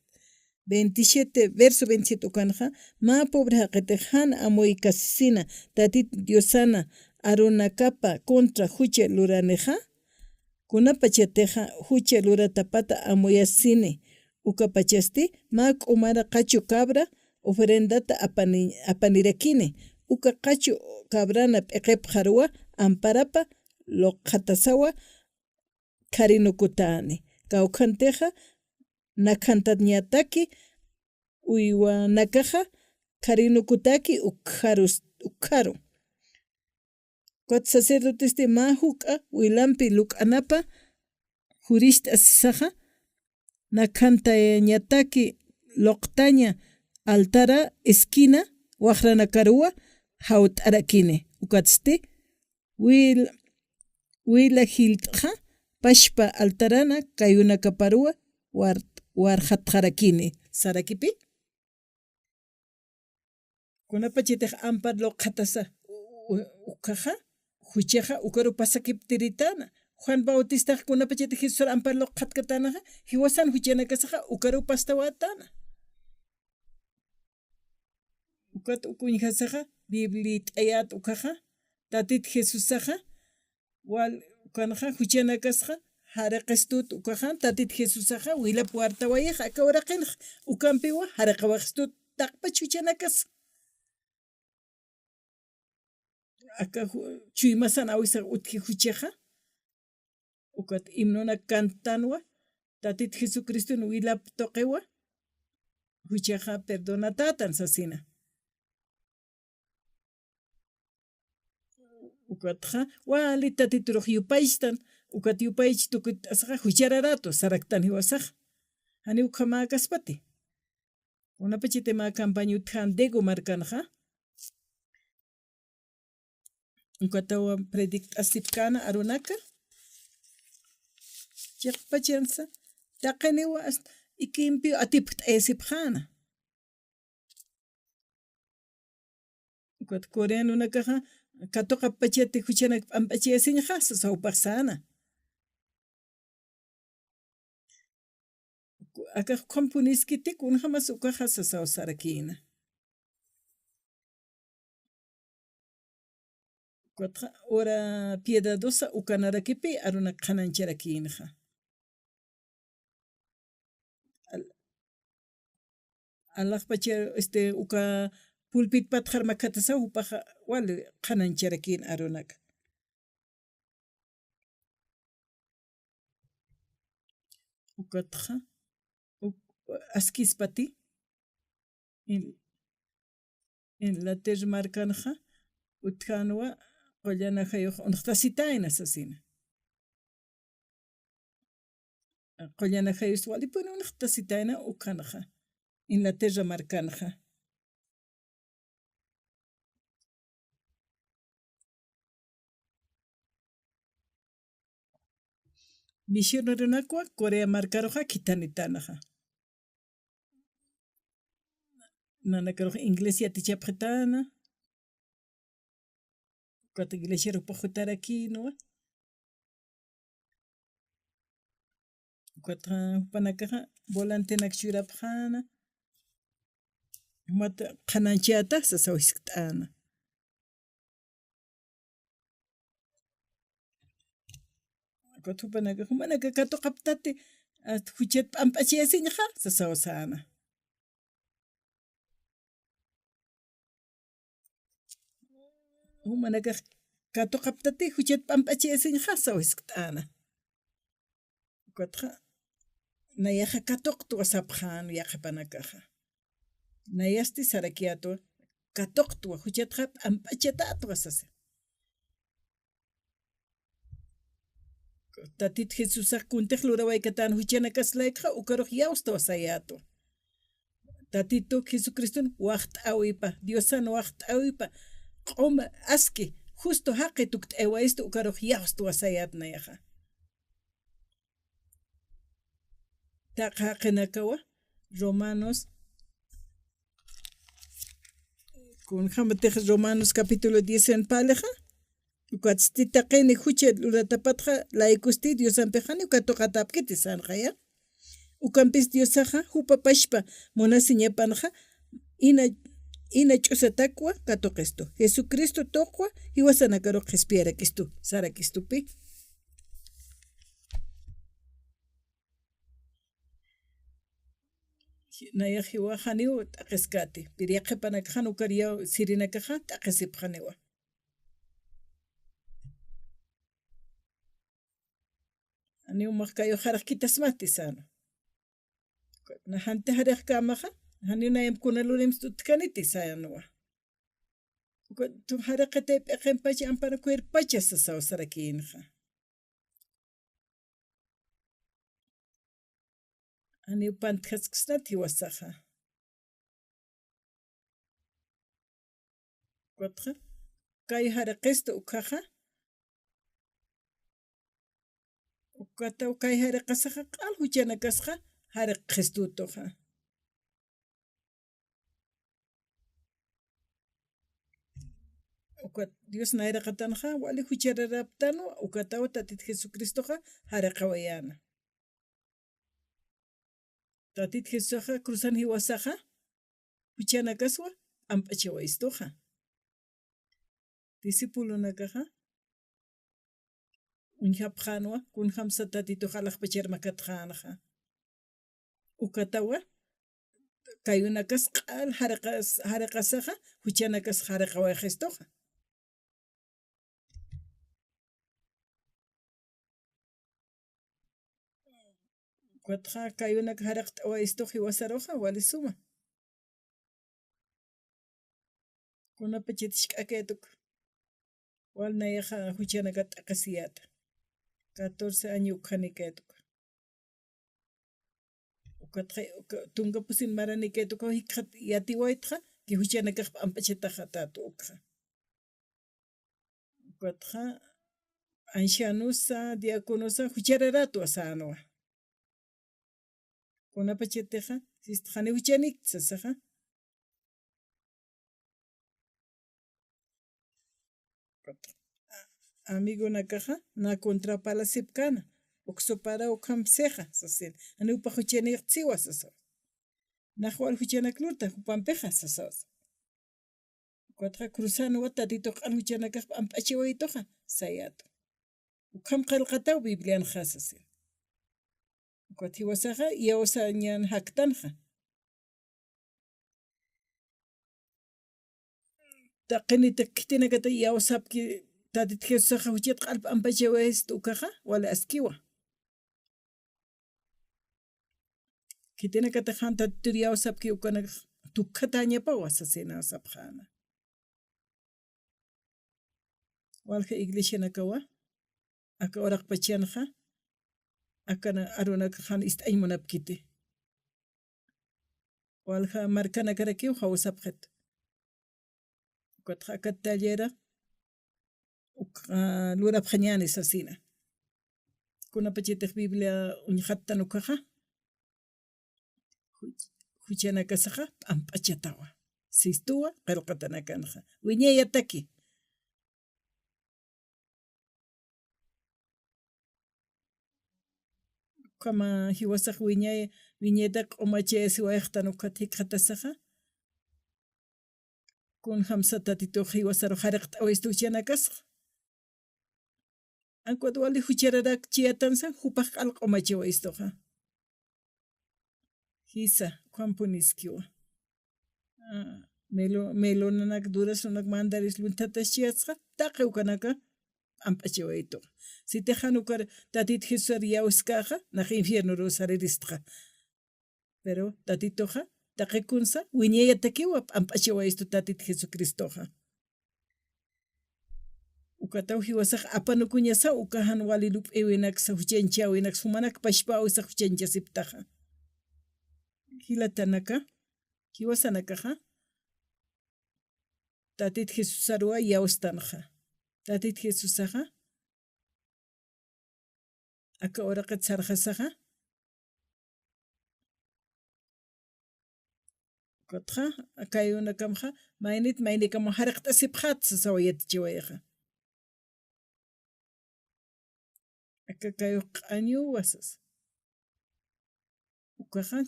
veintisiete, verso veintisiete ukanxa, mä pobre jaqitix jan amuykasisina, Tatit Diosana arunakapa contra jucha luranixa, kunapachatixa jucha luratapata amuyasisini, ukapachasti mä k'umara qachu cabra ofrendata apani-, apanirakini, uka qachu cabrana p'iqipxaruwa amparapa luqxatasawa, kharinukutäni. Kawkhantixa nakhantañataki uywanakaxa kharinukutaki ukkharus-, ukkharu. Ukat sacerdotesti mä juk'a wilampi luk'anapa jurist'asisaxa, nakhantañataki luqtaña altara esquina waxranakaruwa jawt'arakini. Ukatsti wil-, wila jilt'xa pachpa altarana kayunakaparuwa war-, warxatxarakini. ¿Sarakipi? Kunapachatix ampar luqxatasa u-, u-, ukhaxa, juchaxa ukaru pasakiptiritäna, Juan Bautistax kunapachati Jesusar ampar luqxatkatanaxa, jiwasan juchanakasaxa ukaruw pastawatana. Ukat uk uñjasaxa, Bibliat'ayat ukaxa, Tatit Jesusaxa, wal ukanxa, juchanakasxa, jariqistut ukaxa, Tatit Jesusaxa, wilap wartawayixa, aka uraqinxa, ukampiwa, jariqawaxistut, taqpach juchanakas. Aka ju-, chuymasan awisax utji juchaxa, ukat himnonak cantanwa, Tatit Jesucriston wilap tuqiwa, juchaxa perdonatätan sasina. Ukatxa, wali Tatiturux yupaychtan, ukat yupaychi tukutt'asaxa, juchararätwa saraktan jiwasaxa. Janiw ukhamäkaspati. Kunapachati mä campaña utjän Daegu markanxa. Ukatawa predict'asipkäna arunaka. Chiqpachansa, taqiniwa hasta ikimpiw atipkt'ayasipxäna. Ukat coreanonakaxa, katuqapachati juchanak p'amp'achayasiñxa, sasaw jupax säna. Akax ukham puniskiti, kunjämas ukaxa sasaw sarakïna. Ukatxa hora piedadosa ukanarakipi arunak qhanañcharakïnxa. Al-, alaxpacha, este, uka pulpit patxar makhatasaw jupaxa wali qhanañcharakïn arunak. Ukatxa, uk-, askispati, In-, Inglaterra markanxa, utjänwa, qullan ajayux unxtasitayna sasina. Qullan ajayus walipuni unxtasitayna ukhanxa, Inglaterra markanxa. Misioneronakwa Corea markaruxa khithanitanaxa. Nanakarux inglés yatichapxitana. Ukat iglesiarupax jutarakïnwa. Ukat, ah, jupanakaxa volantenak churapxäna. Jumat qhanañchäta sasaw jiskt'äna. Ukat jupanaka, jumanaka katuqaptati, ah, juchat p'amp'achayasiñxa, sasaw säna. Jumanakax katuqaptati, juchat p'amp'achayasiñxa, sasaw jiskt'äna. Ukatxa, nayaxa katuqtwa sapxän yaqhipanakaxa. Nayasti sarakiyätwa, katuqtwa, juchatxa p'amp'achatätwa sasa. Tatit Jesusax kuntix lurawaykatäna juchanakaslaykxa, ukarux iyawstwa sayätwa. Tatituk Jesucriston waxt'äwipa, Diosan waxt'äwipa, q'uma aski, justo jaqi tukt'aywayistu ukarux iyawstwa sayät nayaxa. Taqi jaqinakawa, Romanos, kunjamatix Romanos capítulo diez en palixa, ukatsti taqini jucha luratapatxa, laykusti Diosampix janiw katuqatäpkiti sänxaya. Ukampis Diosaxa, jupa pachpa munasiñapanxa, ina, ina ch'usatakwa katuqistu. Jesucristo tuqwa, jiwasanakarux qhispiyarakistu, sarakistupi. Nayax jiwax janiw t'aqhiskäti, pero yaqhipanakax jan ukar yaw sirinakaxa t'aqhisipxaniwa. Janiw max kayux jarax khitasmati säna. Na janti jarixkämaxa, janiw nayamp kuna lurimst utjkaniti sänwa. Ukat tu jariqitay p'iqimpacha ampara cuerpacha sasaw sarakïnxa. Janiw pantjasksnat jiwasaxa. Ukatxa, kay jariqistu ukhaxa. Ukataw kay jariqasaxa, q'al juchanakasxa, jariqxistutuxa. Ukat Dios nayraqatanxa wali juchararaptanwa, ukataw Tatit Jesucristoxa jariqawayäna. Tatit Jesusaxa cruzan jiwasaxa juchanakaswa p'amp'achawaystuxa. Discipulonakaxa uñjapxänwa kunjamsa Tatitux alaxpachar makatxänxa. Ukatawa kayunakas q'al jariqas-, jariqasaxa juchanakas jariqawayxistuxa. Ukatxa kayunak jariqt'awaystux jiwasaruxa wali suma. Kunapachat jisk'akaytuka. Wal nayaxa juchanakat t'aqasiyäta. Catorce año ukhanikaytuka. Ukatxa, uka, tunka pusin maranikaytuka jikxat yatiwaytxa, ki juchanakax p'amp'achataxa tatu ukxa. Ukatxa, ancianosa, diaconosa, juchararatwa sänwa. Kunapachatixa, sistxani juchanik sasaxa. Amigonakaxa, na contrapalasipkana, uksupara ukhamsixa, sasin. Janiw jupa juchanïxtsiwa, sasa. Nax wal juchanak lurta, jupampixa, sasa. Ukatxa cruzanwa Tatitux q'al juchanakax p'amp'achawaytuxa, sayätu. Ukham qillqataw Biblianxa, sasin. Ukat jiwasaxa, iyawsañan jaktanxa. Taqinitak khitinakata iyawsapki Tatit Jesusaxa juchat q'al p'ampachawaystu ukaxa, wali askiwa. Khitinakata jan Tatitur iyawsapki ukanakax tukjatäñapawa sasina sapxäna. Walja iglesianakawa, aka uraqpachanxa, aka na-, arunakax jan ist'añ munapkiti. Walja markanakarakiw jawsapxit. Ukatxa aka tallera, uk-, ah, lurapxañäni sasina. Kunapachatix Biblia uñjattan ukaxa, juch-, juchanakasaxa p'amp'achatawa. Sistuwa, qillqatanakanxa. Wiñayataki. Ukhama jiwasax wiñay, wiñayta q'umachayasiwayxtan ukat jikxatasaxa. Kunjamsa Tatitux jiwasarux jariqt'awayistu juchanakasxa. Ankuwat wali juchararakiyatansa, jupax q'al q'umachawayistuxa. Jisa, ukhampuniskiwa. Ah, melo-, melonanak, durazonak, mandaris, lunthataschiyatsxa, taqi ukanaka p'amp'achawaytuxa. Sitix jan ukar Tatit Jesusar iyawskäxa, nax infiernoruw sariristxa. Pero Tatituxa, taqi kunsa, wiñayatakiwa p'amp'achawayistu Tatit Jesucristoxa. Ukataw jiwasax apanukuñasa, uka jan wali lup'iwinaksa, juchañchäwinaksa, jumanak pachpäwisa juchañchasiptaxa. Jilatanaka, jiwasanakaxa, Tatit Jesusaruwa iyawstanxa. Tatit Jesusaxa, aka uraqit sarxasaxa, ukatxa, aka kayunakamxa, maynit, maynikamu jariqt'asipxät sasawa yatichiwayxa. Aka kayux q'añuwa sasa. Ukaxa,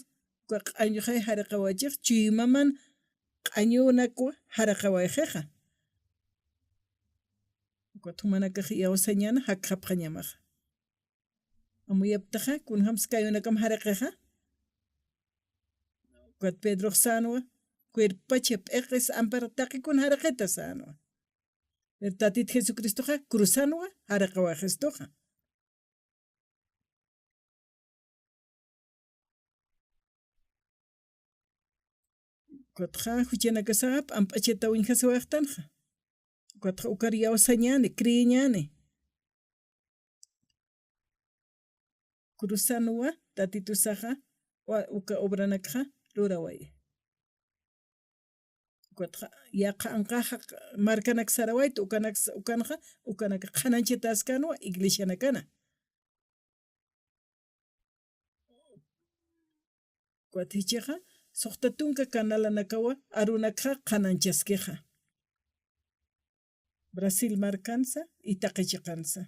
uka q'añuxay jariqawaychix, chuymaman q'añunakwa jariqawayxixa. Ukat jumanakax iyawsañäna jakxapxañamaxa. Amuyaptaxa, kunjamsa kayunakam jariqixa. Ukat Pedrox sänwa, cuerpopacha p'iqis ampar taqi kun jariqita sänwa. Pero Tatit Jesucristoxa cruzanwa jariqawayxistuxa. Ukatxa juchanakasaxa p'amp'achata uñjasiwayxtanxa. Ukatxa ukar iyawsañäni, creeñäni. Cruzanwa Tatitusaxa, wa-, uka obranakxa luraway. Ukatxa, yaqha anqaxa markanak sarawayta, ukanak, ukanxa, ukanaka qhanañchataskänwa iglesianakana. Ukat jichhaxa, suxta tunka kanalanakawa arunakxa qhanañchaskixa. Brasil markansa y taqi chiqansa.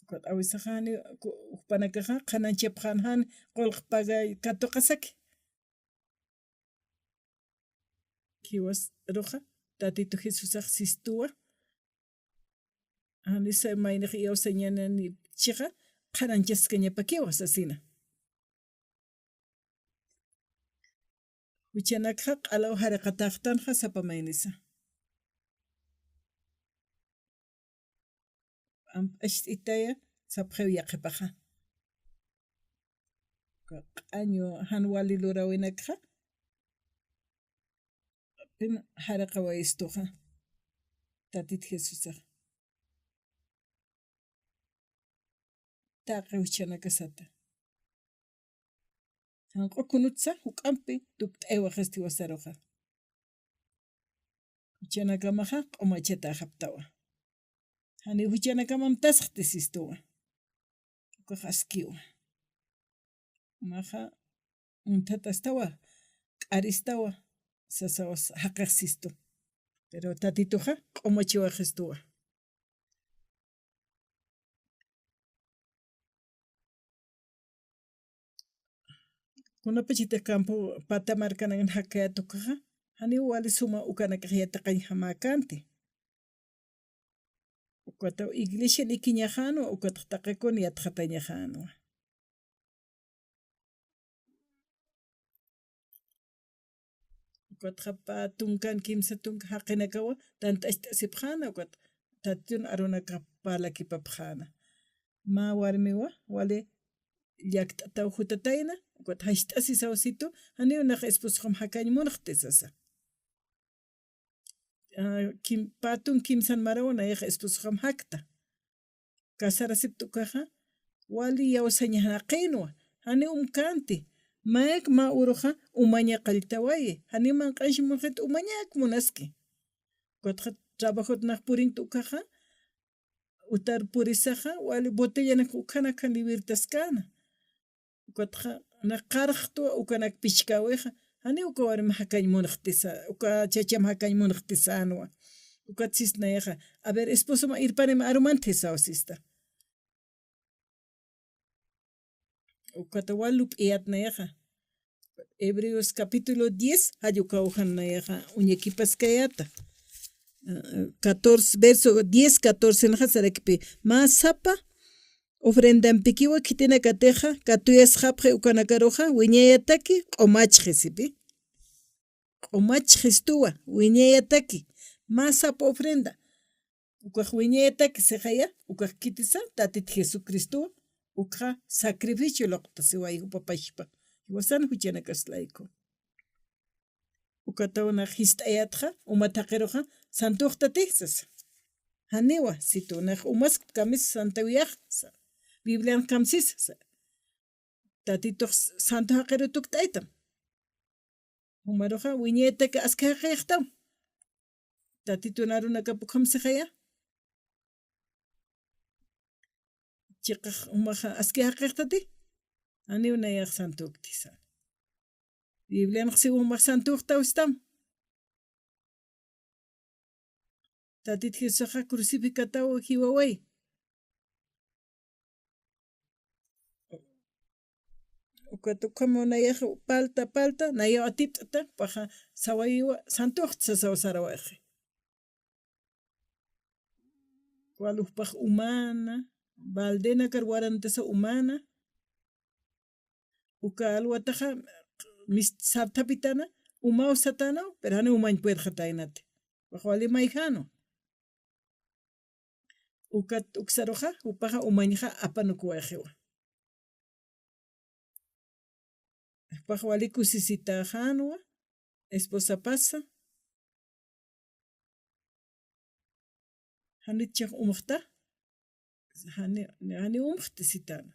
Ukat awisaxani, ku-, jupanakaxa qhananchapxan jan qullq pagay katuqasaki. Jiwas aruxa, Tatitu Jesusax sistuwa. Janisa maynix iyawsañanani chixa, qhananchaskañapakiwa sasina. Juchanakxa q'alaw jariqataxtanxa sapa maynisa. Amp'acht'itaya sapxiw yaqhipaxa. Q'añu jan wali lurawinakxa. Pin jariqawayistuxa. Tatit Jesusax. Taqi juchanakasata. Janq'u kunutsa juk'ampi tukt'aywaxisti wasaruxa. Juchanakamaxa q'umachataxaptawa. Jani juchanakamam tasxti sistuwa. Ukax askiwa. Maxa uñthatastawa, k'aristawa, sasawas jaqix sistu. Pero Tatituxa q'umachiwaxistuwa. Kunapachatix campo pata markanan jakayät ukaxa, janiw wali suma ukanakax yatiqañjamäkänti. Ukataw iglesian ikiñaxänwa, ukatax taqikun yatxatañaxänwa. Ukatxa pä tunkan kimsa tunka jaqinakawa tant'acht'asipxäna, ukat Tatitun arunakax parlakipapxäna. Mä warmiwa wali llakt'ataw jutatayna, ukat jacht'asisaw situ, janiw nax esposoxam jakañ munxti sasa. Ah, kim-, pä tun kimsan maraw nayax esposoxam jakta. Casarasipta ukaxa, wali iyawsañanaqinwa, janiw umkänti, mayk mä uruxa umaña qalltawayi, janiw manq'añs munxit umañak munaski. Ukatxa trabajot nax purinkta ukaxa, utar purisaxa, wali botellanak ukhanak jan liwirtaskäna. Ukatxa, nax qarxtwa ukanak pichkäwixa, janiw uka warmim jakañ munxtisa, uka chacham jakañ munxtisänwa. Ukat sis nayaxa, a ver, esposoma irpanim arumanti saw sista. Ukata wal lup'iyät nayaxa. Hebreos capítulo diez, jall ukaw jan nayaxa, uñakipaskayäta. Eh, catorce, verso diez, catorce naxa sarakpi. Mä sapa ofrendampikiwa khitinakatixa, katuyasxapxi ukanakaruxa, wiñayataki, q'umachxi sipi. Q'umachxistuwa, wiñayataki, mä sapa ofrenda. Ukax wiñayataki sixaya, ukax khitisa, Tatit Jesucristowa, ukxa sacrificio luqtasiway jupa pachpa. Jiwasan juchanakas layku. Ukataw nax jist'ayätxa, uma thaqiruxa, santuxtati sasa. Janiwa, situ nax umaskta kamis santawiyax, sa. Biblian kamsis, sa. Tatitux santo jaqiru tukt'aytam. Jumaruxa wiñayataki aski jaqixtam. Tatitun arunakap ukham sixaya. Chiqax jumaxa aski jaqixtati. Janiw nayax santuktisa. Biblianx siw jumax santuxtaw sistam. Tatit Jesusaxa crucificataw jiwaway. Ukat ukhamaw nayax palta, palta, nayaw atipt'ata, paxa sawayiwa, santuxt sasaw sarawayxi. Wal ujpax umana, baldenakar warantasa umana, uka alwataxa mis-, sarthapitana, umaw satanaw, pero jani umañ puerxataynati. Wax wali mayjano. Ukat uksaruxa, jupaxa umañxa apanukuwayxiwa. Jupax wali kusisitaxänwa, esposapasa. Janit chix umxta, jani, jani umxti sitana.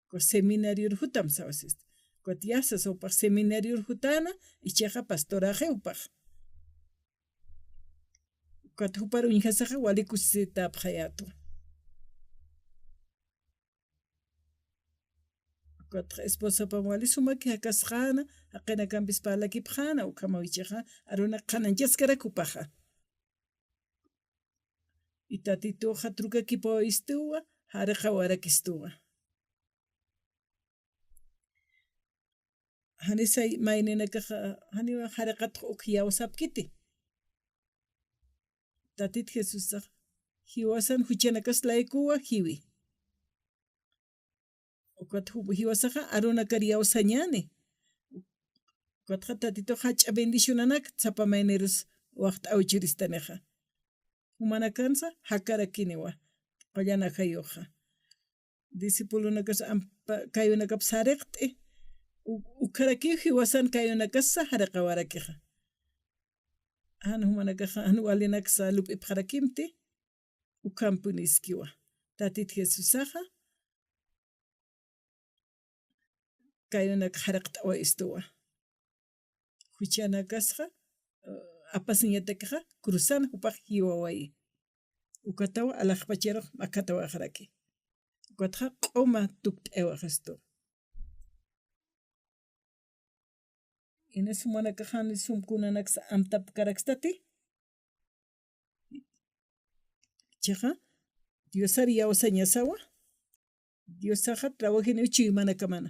Ukat seminarior jutam sawasista. Ukat yasas jupax seminarior jutana, ichaxa pastoraxi jupax. Ukat jupar uñjasaxa wali kusisitapxayätwa. Ukat esposapam wali sumaki jakasxäna, jaqinakampis parlakipxäna, ukhamaw ichaxa, arunak qhananchaskarak jupaxa. Y Tatituxa trukakipawayistuwa, jariqawarakistuwa. Janisay mayninakaxa, janiwa jariqatx uk iyawsapkiti. Tatit Jesusax jiwasan juchanakas laykuwa jiwi. Ukat ju-, jiwasaxa arunakar iyawsañäni. Ukatxa Tatitux jach'a bendicionanak sapa maynirus waxt'aw churistanixa. Jumanakansa jakarakiniwa, qullan ajayuxa. Discipulonakas ampa-, kayunakap sariqt'i, u-, ukharakiw jiwasan kayunakasa jariqawarakixa. Jan jumanakaxa, jan walinaksa lup'ipxarakimti, ukhampuniskiwa. Tatit Jesusaxa, kayunak jariqt'awayistuwa. Juchanakasxa, eh, apasiñatakixa, cruzan jupax jiwawayi. Ukatawa alaxpacharux makatawaxaraki. Ukatxa q'uma tukt'awaxistu. Inas jumanakaxani sum kunanaksa amtapkarakstati. Chiqa, Diosar iyawsañasawa. Diosaxa trabajiniw chuymanakamana.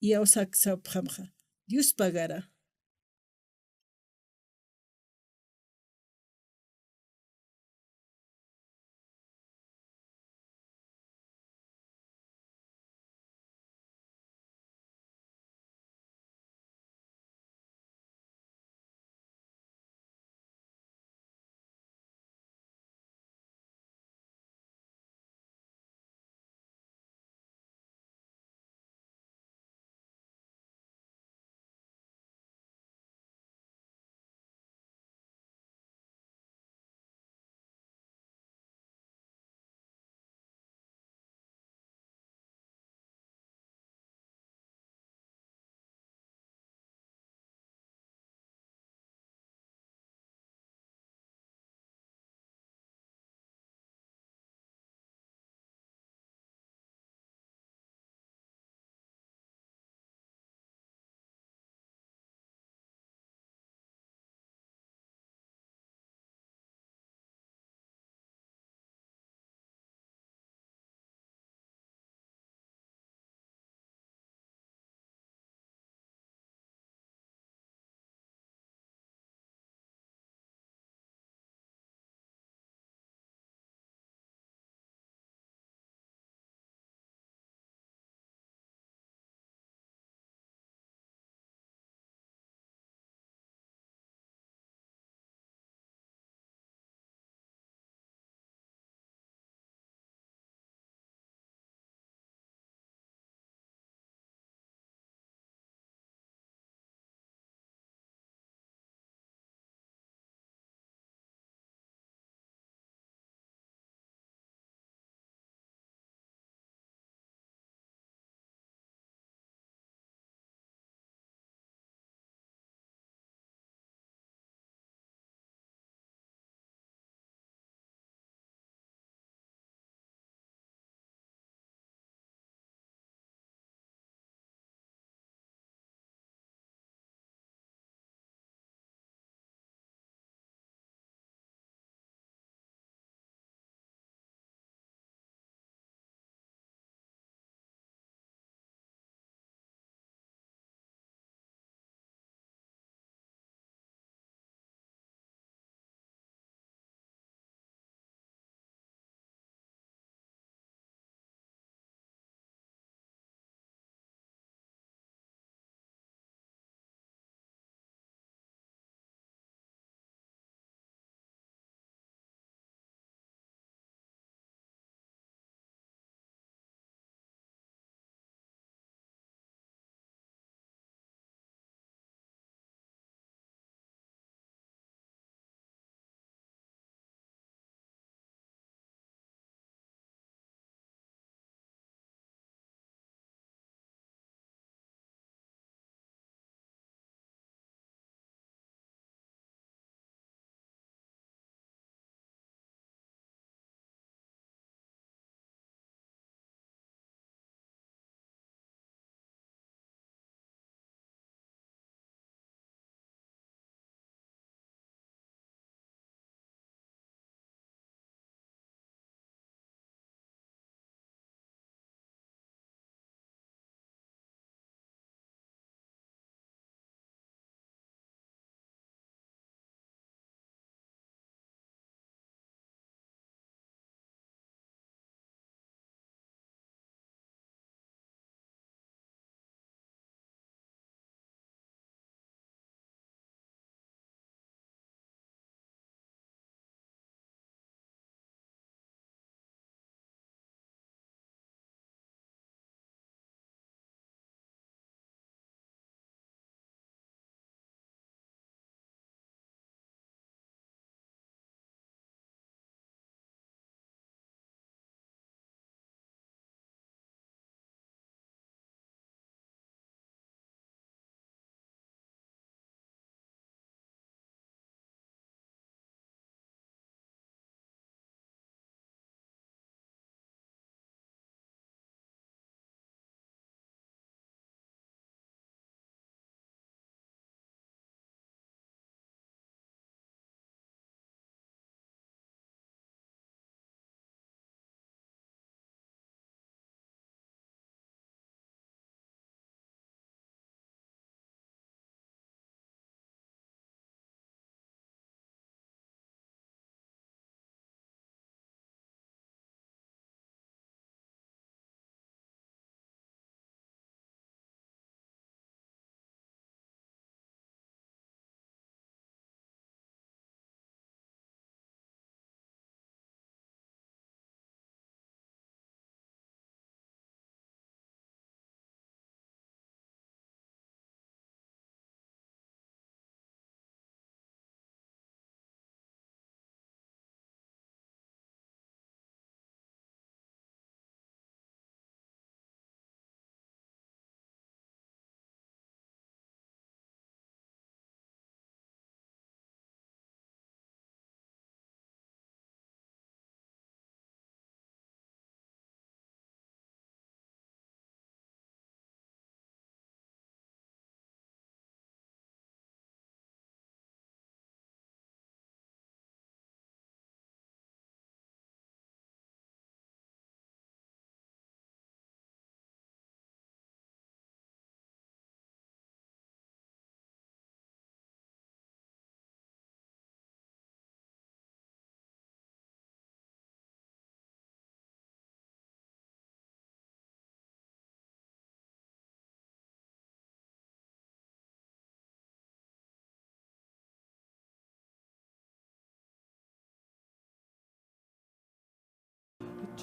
Iyawsaksapxamxa. Dios pagara.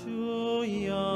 Chuya